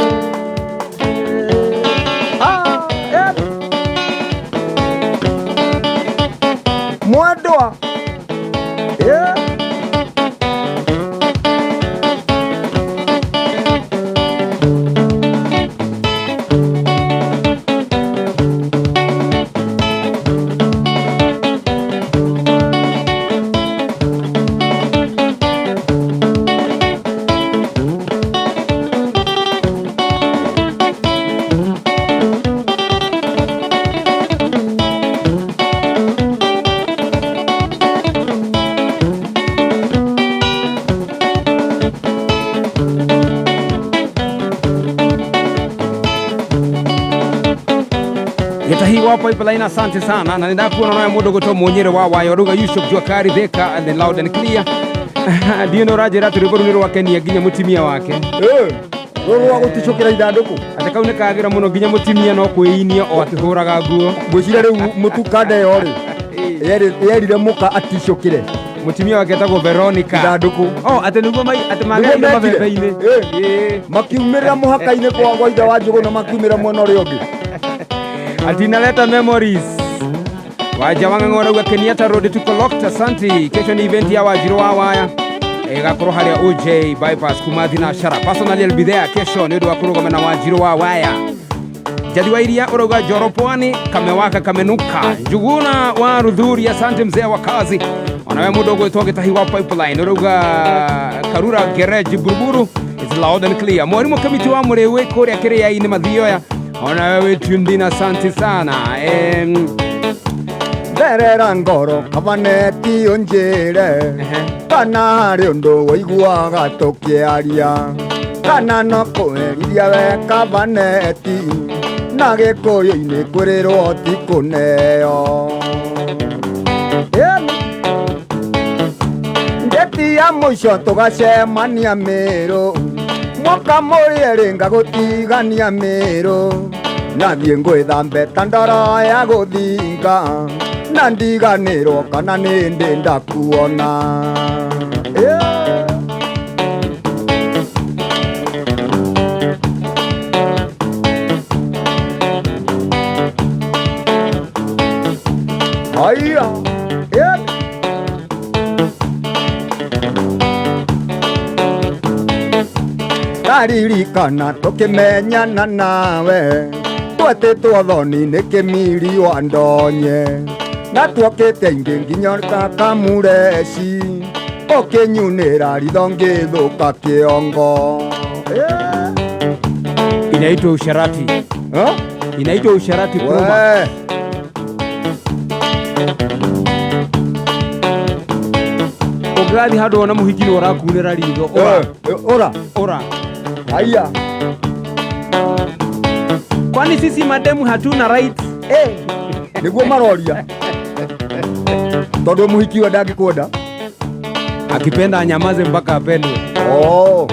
Mwendwa. Gĩtahi wa Pipeline, asante sana na nĩndakuona nawe mũndũ gwĩtwo Mũnyĩrĩ wa Wayo ruga Yusuf Juakari Thika and then loud and clear. Ndiũ nĩ ũranjĩra atĩ rwĩmbo rũu nĩ rwakenia nginya mũtumia wake. Rũrũ rwa gũticũkĩra ithandũkũ. Atĩ kau nĩ kagĩra mũno nginya mũtumia no kwĩinia o akĩhũraga nguo. Ngwĩciria rĩu mũtukanda ĩyo rĩ, yerire mũka aticũkĩre. Mũtumia wake etagwo Veronica. Ithandũkũ. Oh, atĩ nĩguo atĩ magereire Nĩguo mekire. mabebe-inĩ. Makiumĩrĩra mũhaka-inĩ kwa ithe wa Njũgũna, makiumĩra mwena ũrĩa ũngĩ. Ati inaleta memories. Waja wang'ang'o rauga Kenyatta Road tuko locked, asante. Kesho ni event ya Wanjiru wa Waya. Ĩgakorwo harĩa OJ bypass kuma thinashara. Personally I'll be there kesho nĩ ũndũ wa kũrũgama na Wanjiru wa Waya. Jadi wa iria ũrauga Njoro Pwani kamewaka kamenuka. Njuguna wa Rudhuri, asante mzee wa kazi. Onawe mũndũ ũgwĩtwo Gĩtahi wa Pipeline ũrauga Karura Gereji Buruburu is loud and clear. Mwarimu Kamiti wa Mũrĩwĩ kũrĩa Kĩrĩa-inĩ Mathioya, onawe wĩ tuned in, asante sana. Therera ngoro kabaneti ũnjĩre kana harĩ ũndũ waiguaga tũkĩaria kana no kũherithia we kabaneti na gĩkũyũ-inĩ kwĩrĩrwo ti kũneo. Ndeti ya mũico tũgacemania Mĩrũ mwaka mũrĩ erĩ ngagũtigania Mĩrũ nathiĩ ngwĩthambe ta ndoro ya gũthinga na ndiganĩrwo kana nĩ ndĩ ndakuona. Haya. Ndaririkana tũkĩmenyana nawe twetĩtwo thoni nĩ kĩmiri wa ndonye na tuokĩte ingĩ nginya kakamureci ũkĩnyunĩra ritho ngĩthũka kĩongo. Inaitwa usharati. Inaitwa usharati Pro Max. Ũngĩrathiĩ handũ wona mũhiki nĩ ũrakunĩra ritho ora. Ora. Ora. Haya. Kwani sisi mademu hatuna right? Nĩguo maroria tondũ mũhiki we ndangĩkwenda. Akipenda anyamaze mpaka apendwe. Oh.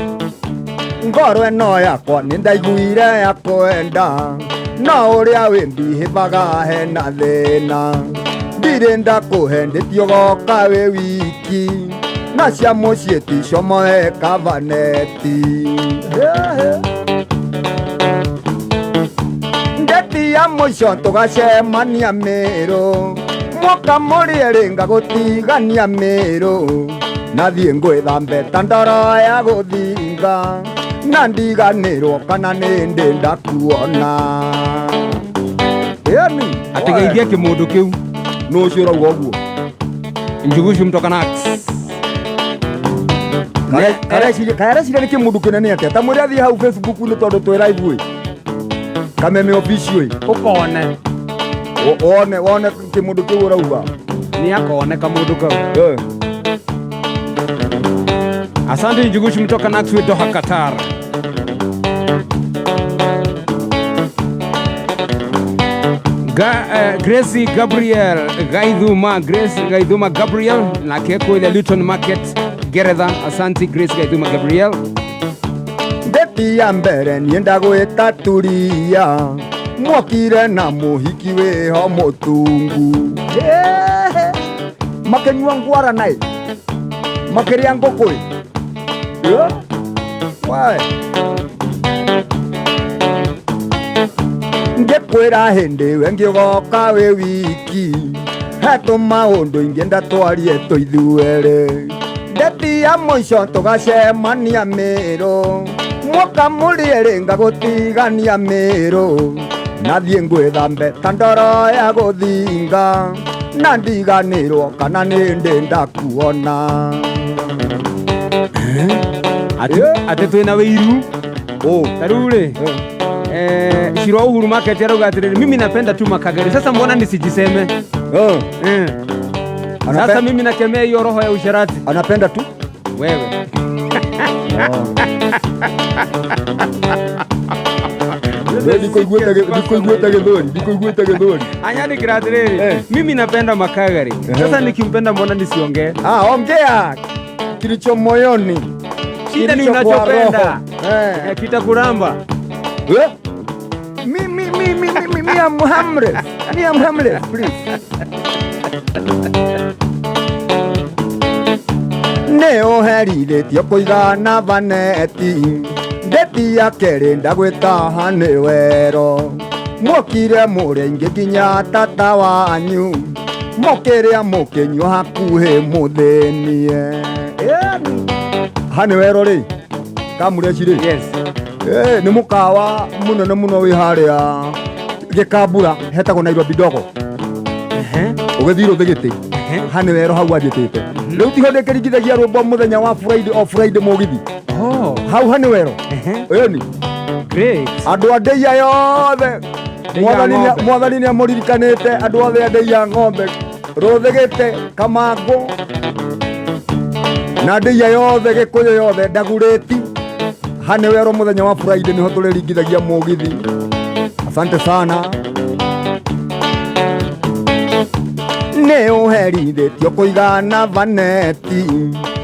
Ngoro ĩno yakwa nĩ ndaiguire ya kwenda no ũrĩa wĩmbihĩbaga hena thĩna ndirĩ ndakũhe ndĩtiogoka wĩ wiki na cia mũciĩ ticomoe kabaneti. Ndeti ya mũico tũgacemania Mĩrũ mwaka mũrĩ erĩ ngagũtigania Mĩrũ nathiĩ ngwĩthambe ta ndoro ya gũthinga na ndiganĩrwo kana nĩ ndĩ ndakuona. Ĩni Ategeithia kĩmũndũ kĩu. Nũ ũcio ũrauga ũguo? Njugucu mtoka Nax. Kareciria nĩ kĩmũndũ kĩnene atĩa ta mwĩre athiĩ hau Facebook-inĩ tondũ twĩ live ĩ Kameme official ĩ Ũkone. Wone wone kĩmũndũ kĩu ũrauga. Nĩ akone kamũndũ kau. Asante Njugucu mtoka Nax we Doha Qatar. Gracie Gabriel Gaithuma, Grace Gaithuma Gabriel na keko ile Luton Market Geretha. Asante Grace Gaithuma Gabriel. Ndeti ya mbere niĩ ndagwĩta turia mwokire na mũhiki wĩho mũtungu makĩnyua ngwara naĩ makĩrĩa ngũkũ ĩ ngĩkwĩra hĩndĩ we ngĩgoka wĩ wiki he tũmaũndũ ingĩ ndatwarie tũithuerĩ ndeti ya mũico tũgacemania Mĩrũ mwaka mũrĩ erĩ ngagũtigania Mĩrũ nathiĩ ngwĩthambe ta ndoro ya gũthinga na ndiganĩrwo kana nĩ ndĩ ndakuona. Atĩ twĩna wĩiru ta rĩu rĩ Shiro Uhuru Market arauga atĩrĩrĩ, mimi napenda tu makagari. Sasa mbona nisijiseme? Sasa mimi nakemea hiyo roho ya usherati. Anapenda tu wewe. Ndikuiguĩte gĩthũri. Anyandĩkĩra atĩrĩrĩ, mimi napenda makagari. Sasa nikimpenda mbona nisiongee? Ongea kilicho moyoni. Shida ni unachopenda. Kitakuramba. Mi mi mi mi mi mi am harmless. Mi am harmless, please. Nĩ ũherithĩtio kũigana vaneti ndeti ya kerĩ ndagwĩtaha nĩ wero mwokire mũrĩ aingĩ nginya tata wanyu mũkĩrĩa mũkĩnyua hakuhĩ mũthĩnie. Hanĩwero rĩ Kamũreci rĩ. Yes. Nĩ mũkawa mũnene mũno wĩ harĩa Gĩkambura hetagwo Nairobi Dogo. Ũgĩthiĩ Rũthĩgĩtĩ Hanĩwero hau anjĩtĩte rĩu tiho ndĩkĩringithagia rwĩmbo mũthenya wa Friday, o Friday mũgithi. Oh. Hau Hanĩwero. Ĩni. Great. Andũ a ndĩia yothe. Ndĩia ng'ombe. Mwathani nĩ amũririkanĩte andũ othe a ndĩia ng'ombe Rũthĩgĩte Kamangũ na ndĩia yothe Gĩkũyũ yothe Ndagurĩti Hanĩwero mũthenya wa Friday nĩho tũrĩringithagia mũgithi. Asante sana. Nĩ ũherithĩtio kũigana vaneti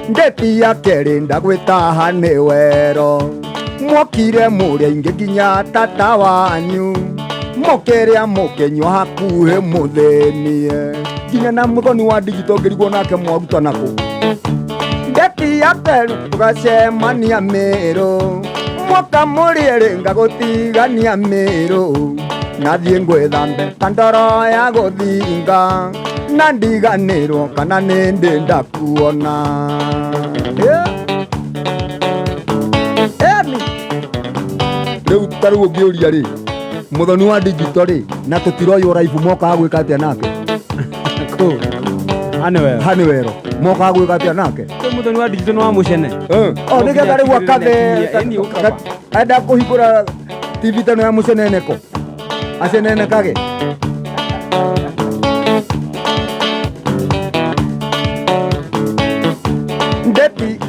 ndeti ya kerĩ ndagwĩta Hanĩwero mwokire mũrĩ aingĩ nginya tata wanyu mũkĩrĩa mũkĩnyua hakuhĩ mũthĩnie nginya na mũthoni wa ndigito ngĩrigwo nake mwaruta nakũ ndeti ya kerĩ tũgacemania Mĩrũ mwaka mũrĩ erĩ ngagũtigania Mĩrũ nathiĩ ngwĩthambe ta ndoro ya gũthinga na ndiganĩrwo kana nĩ ndĩ ndakuona. Eni rĩu ta rĩu ũngĩũria rĩ mũthoni wa ndigito rĩ na tũtiroywo raibu mokaga gwĩka atĩa nake? Cool. Hanĩwero. Hanĩwero mokaga gwĩka atĩa nake? Kwĩ mũthoni wa digital nĩ wa mũcene. O nĩgetha rĩu akathe Ĩni ũkaba. enda kũhingũra TV teno ya mũceneneko acenenekage. Ndeti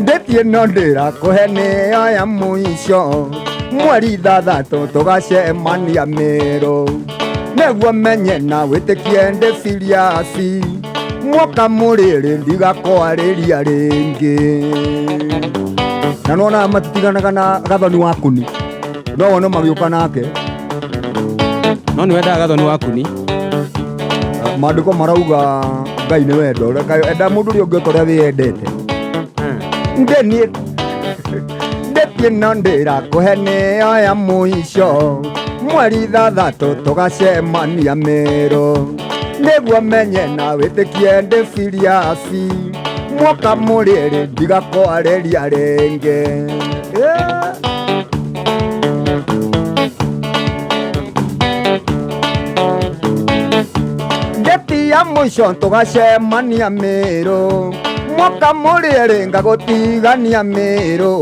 ndeti ĩno ndĩrakũhe nĩyo ya mũico mweri 6 tũgacemania Mĩrũ nĩguo menye na wĩtĩkie ndĩ serious mwoka mũrĩrĩ ndigakwarĩria rĩngĩ na nona matitiganaga na gathoni wa kuni no wone magĩũka nake. No nĩ wendaga gathoni wa kuni. Maandĩko marauga Ngai nĩ wendo reka enda mũndũ ũrĩa ũngĩ ota ũrĩa wĩyendete. Ndeni ndeti ĩno ndĩrakũhe nĩyo ya mũico mweri 6 tũgacemania Mĩrũ nĩguo menye na wĩtĩkie ndĩ serious mwoka mũrĩ erĩ ndigakwarĩria rĩngĩ. Ndeti ya mũico tũgacemania Mĩrũ mwaka mũrĩ erĩ ngagũtigania Mĩrũ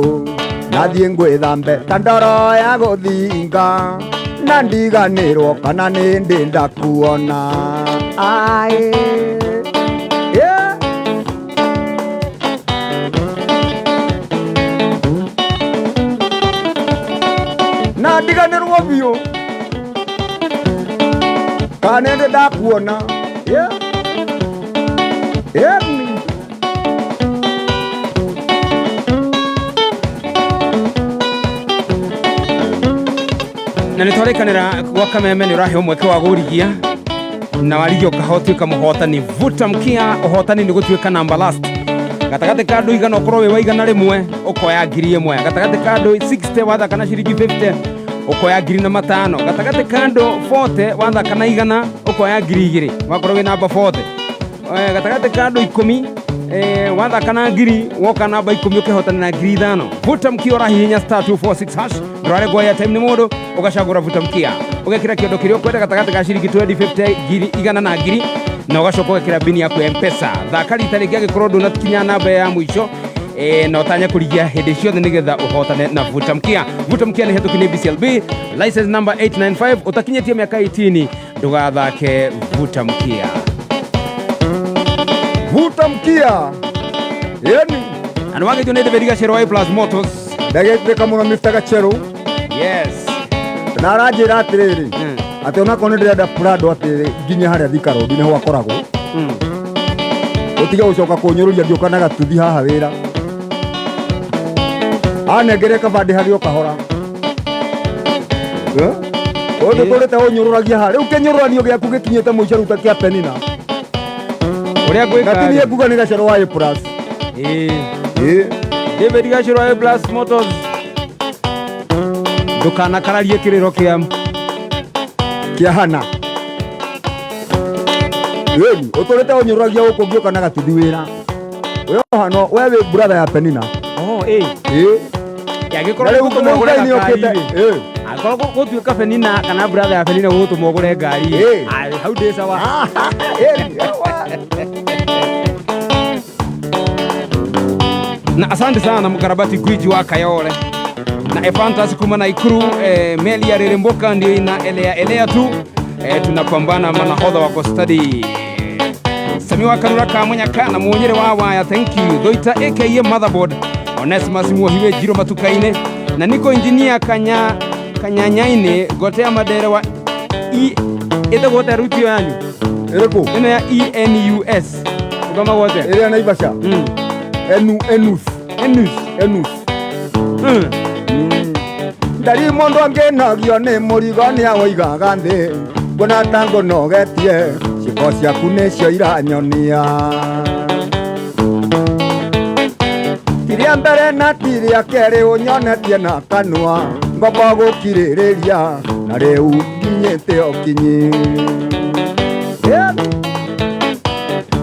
nathiĩ ngwĩthambe ta ndoro ya gũthinga na ndiganĩrwo kana nĩ ndĩ ndakuona. Aĩ. Yeah. Na ndiganĩrwo biũ kana nĩ ndĩ ndakuona. Yeah. Yeah. Na nĩ twarĩkanĩra gwa Kameme nĩ ũraheo mweke wa gũrigia na warigia ũkahotwĩka mũhotani. Vuta mkia ũhotani nĩ gũtuĩka number last gatagatĩ ka andũ 100 ũkorwo wĩ wa 100 ũkoya 1,000 gatagatĩ ka andũ 60 wathaka na ciringi 50 ũkoya 1,500 gatagatĩ ka andũ 40 wathaka na 100 ũkoya 2,000 wakorwo wĩ namba 40 gatagatĩ ka andũ 10 wathaka na 1,000 woka namba 10 ũkĩhotana na 5,000. Vuta mkia ũrahihinya star 246 hash ndũraregwo airtime nĩ mũndũ ũgacagũra vuta mkia ũgekĩra kĩondo kĩrĩa ũkwenda gatagatĩ ka ciringi 20 50 ngiri igana na ngiri na ũgacoka ũgekĩra bini yaku ya M-Pesa. Thaka rita rĩngĩ angĩkorwo ndũnakinya namba ya mũico na ũtanye kũrigia hĩndĩ ciothe nĩgetha ũhotane na vuta mkia. Vuta mkia nĩ hetũki nĩ BCLB license number 895 ũtakinyĩtie mĩaka 18 ndũgathake vuta mkia. Vuta mkia. Yani na nĩwagĩtio nĩ David Gachero wa A Plus Motors. Ndagĩtĩka mũno Mr. Gachero. Yes. Na aranjĩra atĩrĩrĩ atĩ onakorwo nĩ ndĩrenda Prado atĩ nginye harĩa Thika Road nĩho akoragwo. Ũtige gũcoka kũnyũrũria ngĩũka na gatuthi haha wĩra. Anengere kaba ndĩhage o kahora. Ũyũ ndũtũrĩte ũnyũrũragia haha. Rĩu kĩnyũrũranio gĩaku gĩkinyĩte mũico rĩu ta kĩa Penina. Ũrĩa ngwĩka Na ti rĩ. niĩ nguga nĩ Gachero wa A Plus. David Gachero wa A Plus Motors. Ndũkanakararie kĩrĩro kĩa kĩa Hana. Ĩni, ũtũrĩte ũnyũrũragia gũkũ ngĩũka na gatuthi wĩra. Yohano we wĩ brother ya Penina. Oh, eh. Ĩ. Yagĩkorwo Na rĩu gũtũma ũgũre Ngai nĩokĩte. ngari. Ĩ. Angĩkorwo gũtuĩka Penina kana brother ya Penina gũgũtũma ũgũre ngari. Ĩ. Ah, hau ndĩ sawa. Ĩ. Na asante sana mkarabati gwiji wa Kayole na Efantas kuma Naikuru. Meli ya Reremboka ndio ina elea elea tu. Tunapambana manahodha wako study Samiwa Karura Kamunyaka na muonyere wa waya, thank you Doita aka Motherboard Onesimus Muohiwe Jiro Matukaine na niko engineer kanya kanyanyaine gotea madere wa E ĩtagwo rutio yanyu. Ĩrĩkũ? Ĩno ya ENUS ũkama gote. Ĩrĩa Naivasha. Enu enus. Enus. Enus. Ndari mũndũ angĩnogio nĩ mũrigo nĩawoigaga thĩ nguona ta ngũnogetie ciĩko ciaku nĩcio iranyonia ti rĩa mbere na ti rĩa kerĩ ũnyonetie na kanua ngomba gũkirĩrĩria na rĩu nginyĩte o kinyi. Yeah.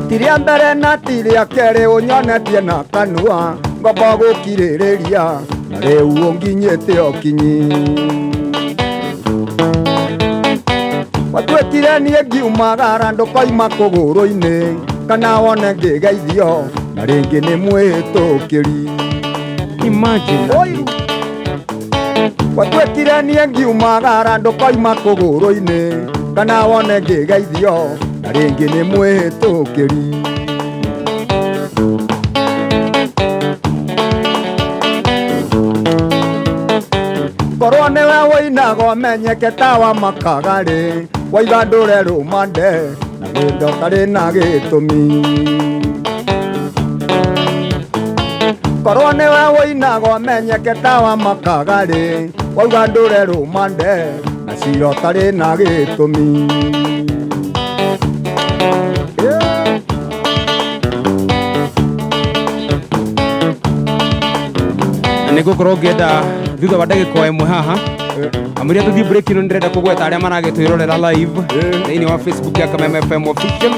Ti rĩa mbere na ti rĩa kerĩ ũnyonetie na kanua ngomba gũkirĩrĩria na rĩu ũnginyĩte o kinyi. Watuĩkire niĩ ngiumagara ndũkoima kũgũrũ-inĩ kana wone ngĩgeithio na rĩngĩ nĩ mwĩtũkĩri. Imagine. Oi. Watuĩkire niĩ ngiumagara ndũkoima kũgũrũ-inĩ kana wone ngĩgeithio na rĩngĩ nĩ mwĩtũkĩri. Korwo nĩwe wũinaga ũmenyeke ta wa makagarĩ waiga ndũre rũmande na wendo ũtarĩ na gĩtũmi. Korwo nĩwe wũinaga ũmenyeke ta wa makagarĩ wauga ndũre rũmande na cira ũtarĩ na gĩtũmi. Yeah. Na nĩngũkorwo ngĩenda thutha wa ndagĩka ĩmwe haha amũria tũthiĩ break ĩno ndĩrenda kũgweta arĩa maragĩtwĩrorera live thĩinĩ wa Facebook ya Kameme FM official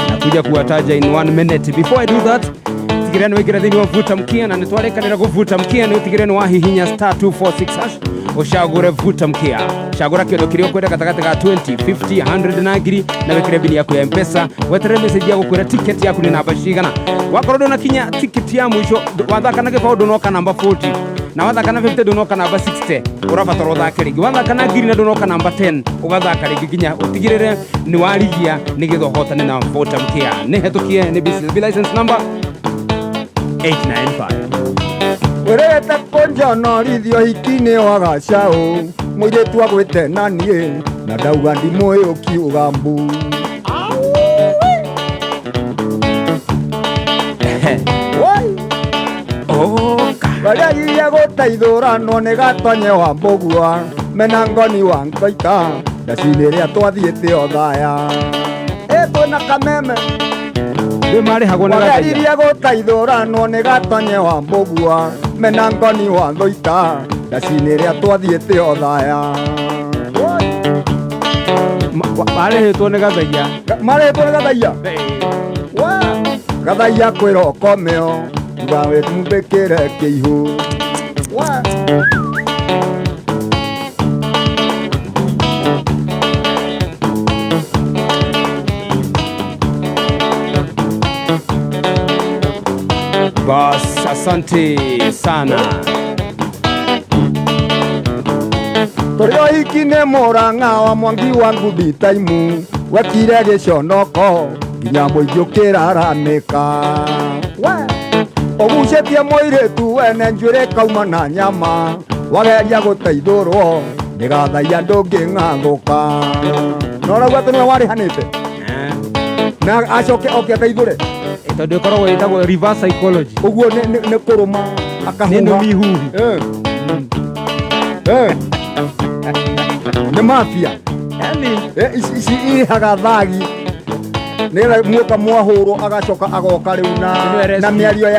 na kuja kuwataja in 1 minute. Before I do that, tigĩrĩra nĩ waingĩra thĩinĩ wa vuta mkia na nĩtwarĩkanĩra gũvuta mkia nĩ ũtigĩrĩre nĩ wahihinya star 246 hash ũcagũre vuta mkia. Cagũra kĩndũ kĩrĩa ũkwenda gatagatĩ ga 20 50 100 na ngiri na wĩkĩre bini yaku ya M-Pesa weterere message ya gũkwĩra ticket yaku nĩ namba cigana. Wakorwo ndũnakinya ticket ya mũico wathaka na gĩbaũ ndũnoka namba 40 na wathaka na 50 ndũnoka namba 60 ũrabatara ũthake rĩngĩ. Wathaka na ngiri na ndũnoka namba 10 ũgathaka rĩngĩ nginya ũtigĩrĩre nĩ warigia nĩgetha ũhotane na vuta mkia. Nĩ hetũkie nĩ BCB license number 895. Wĩrĩte kũnjonorithio hiki-inĩ wa gacaũ mũirĩtu agwĩte na niĩ na ndauga ndimũĩ ũkiuga mbu. Woi. Oka. Wageririe gũteithũranwo nĩ gatonye wa mbũgua mena ngoni wa ngoita ndacinĩ ĩrĩa twathiĩte o thaya. Ĩ twĩna Kameme. Rĩu marĩhagwo nĩ gathaiya. Wageririe gũteithũranwo nĩ gatonye wa mbũgua mena ngoni wa thoita ndacinĩ ĩrĩa twathiĩte o thaya. Marĩhĩtwo nĩ gathaiya. Marĩhĩtwo nĩ gathaiya? Wa gathaiya kwĩra ũkomeo uga wĩtumbĩkĩre kĩihũ. Wa Bas, asante sana. Tũrĩ hiki nĩ mũrang'a wa mwangi wa ngundi taimu wekire gĩconoko nginya mũingĩ ũkĩraramĩka. Ũgucĩtie mũirĩtu wene njuĩrĩ kauma na nyama wageria gũteithũrwo nĩgathaia ndũngĩng'athũka. Na ũrauga atĩ nĩwe warĩhanĩte na acoke oke ateithũre tondũ ĩkoragwo ĩtagwo reverse psychology. Ũguo nĩ kũrũma akahuha. Nĩ nũmi huhu. Nĩ mafia. Yani Ici irĩhaga thagi nĩgetha muoka mwahũrwo agacoka agoka rĩu na mĩario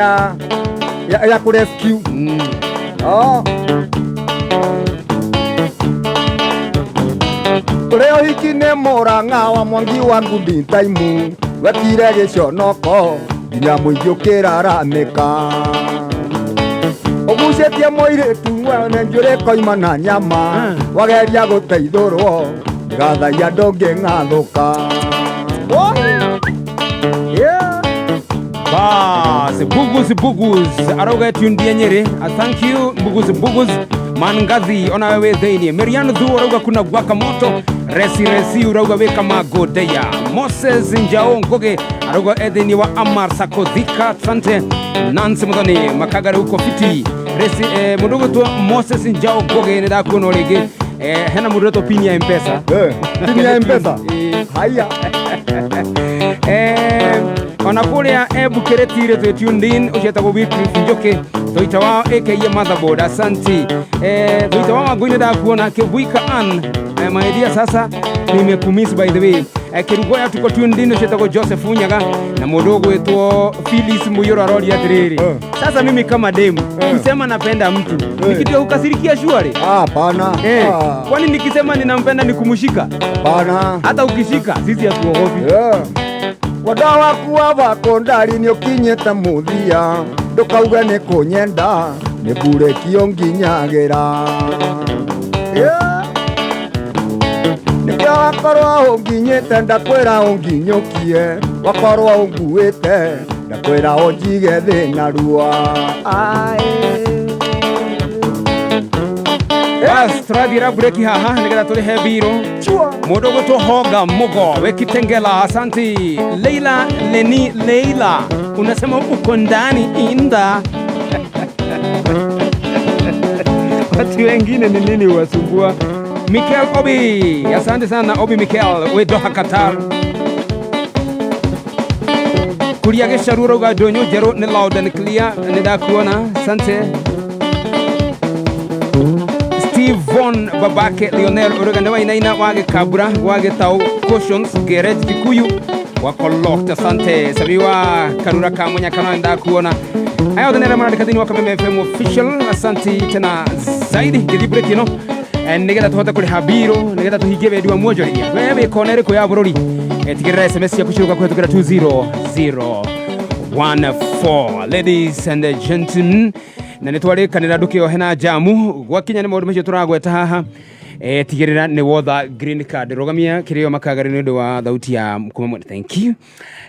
ya kũ rescue. Oh. Tũrĩ ũhiki nĩ mũrang'a wa mwangi wa ngundi taimu wekire gĩconoko Nginya mũingĩ ũkĩraramĩka. Ũgucĩtie mũirĩtu wene njũrĩ koima na nyama. Wageria gũteithũrwo nĩgathaia ndũngĩng'athũka. Yeah. Bas, Bugus Bugus arauga tundie Nyeri. Thank you, Bugus Bugus Mangathi, ona wewe thĩinĩ. Marian Thu arauga kuna gwaka moto. Resi Resi urauga wĩ magodeya. Moses Njao Ngugi arauga e thĩinĩ wa Amar Sakodhika. Sante Nancy Muthoni Makagari huko fiti. Resi mũndũ ũgwĩtwo Moses Njao Ngugi, nĩ ndakuona rĩngĩ. Hena mũndũ ũretwo pini ya Mpesa. Pini ya Mpesa. Haya. Ona kuria ebukĩrĩtire twĩ tuned in, ũcio etagwo Wycliffe Njoki Thoita wao aka motherboard, asanti. Thoita wao Wangui, ndakuona Kĩbuika Ann. My dear, sasa nimekumiss, by the way. Kĩrugoya tuko tuned in, ũcio etagwo Joseph Unyaga, na mũndũ ũgwĩtwo Phyllis Muyoro aroria atĩrĩrĩ, sasa mimi kama demu kusema napenda mtu ni kitu ya kukasirikia shwari? Ah, hapana. Ah, Kwani nikisema ninampenda ni kumshika? Hapana. Hata ukishika sisi hatuogopi. Yeah. Wanda waku wa bakondari nĩ ũkinyĩte mũthia, ndũkauge nĩ kũnyenda, nĩ mburekio nginyagĩra. Yeah. Nĩkĩo wakorwo ũnginyĩte ndakwĩra ũnginyũkie, wakorwo ũnguĩte ndakwĩra ũnjige thĩ narua. Aĩ. Bas, tũrathiĩra breki haha nĩgetha tũrĩhe mbirũ. Chua. Mũndũ ũgwĩtwo Hoga Mugo wekitengela, asanti. Leila Leni Leila unasema uko ndani inda. Watu wengine ni nini wasumbua? Mikel Obi, asante sana Obi Mikel we Doha, Qatar. Kuria gĩcaru ũrauga ndũnyũ njerũ nĩ loud and clear, nĩ ndakuona, asante. Steve Von babake Lionel ũrauga nĩ wainaina wa gĩkambura wa gĩtaũ Cautions Garage Kikuyu wako locked, asante. Sabiwa Karura Kamunya kana ndakuona. Aya othe nĩ arĩa marandĩka thĩinĩ wa Kameme FM official, asante tena zaidi. Ngĩthiĩ break ĩno nĩgetha tũhote kũrĩha mbirũ, nĩgetha tũhingie wendi wa mwonjoria. We wĩ kona ĩrĩkũ ya bũrũri? Tigĩrĩra SMS ciaku ciroka kũhetũkĩra 20014. Ladies and gentlemen, na nĩ twarĩkanĩra ndũkĩohe na jamu gwakinya nĩ maũndũ macio tũragweta haha. Tigĩrĩra nĩ wotha green card, rũgamia kĩrĩo makagari nĩ ũndũ wa thauti ya kuma mwena. Thank you.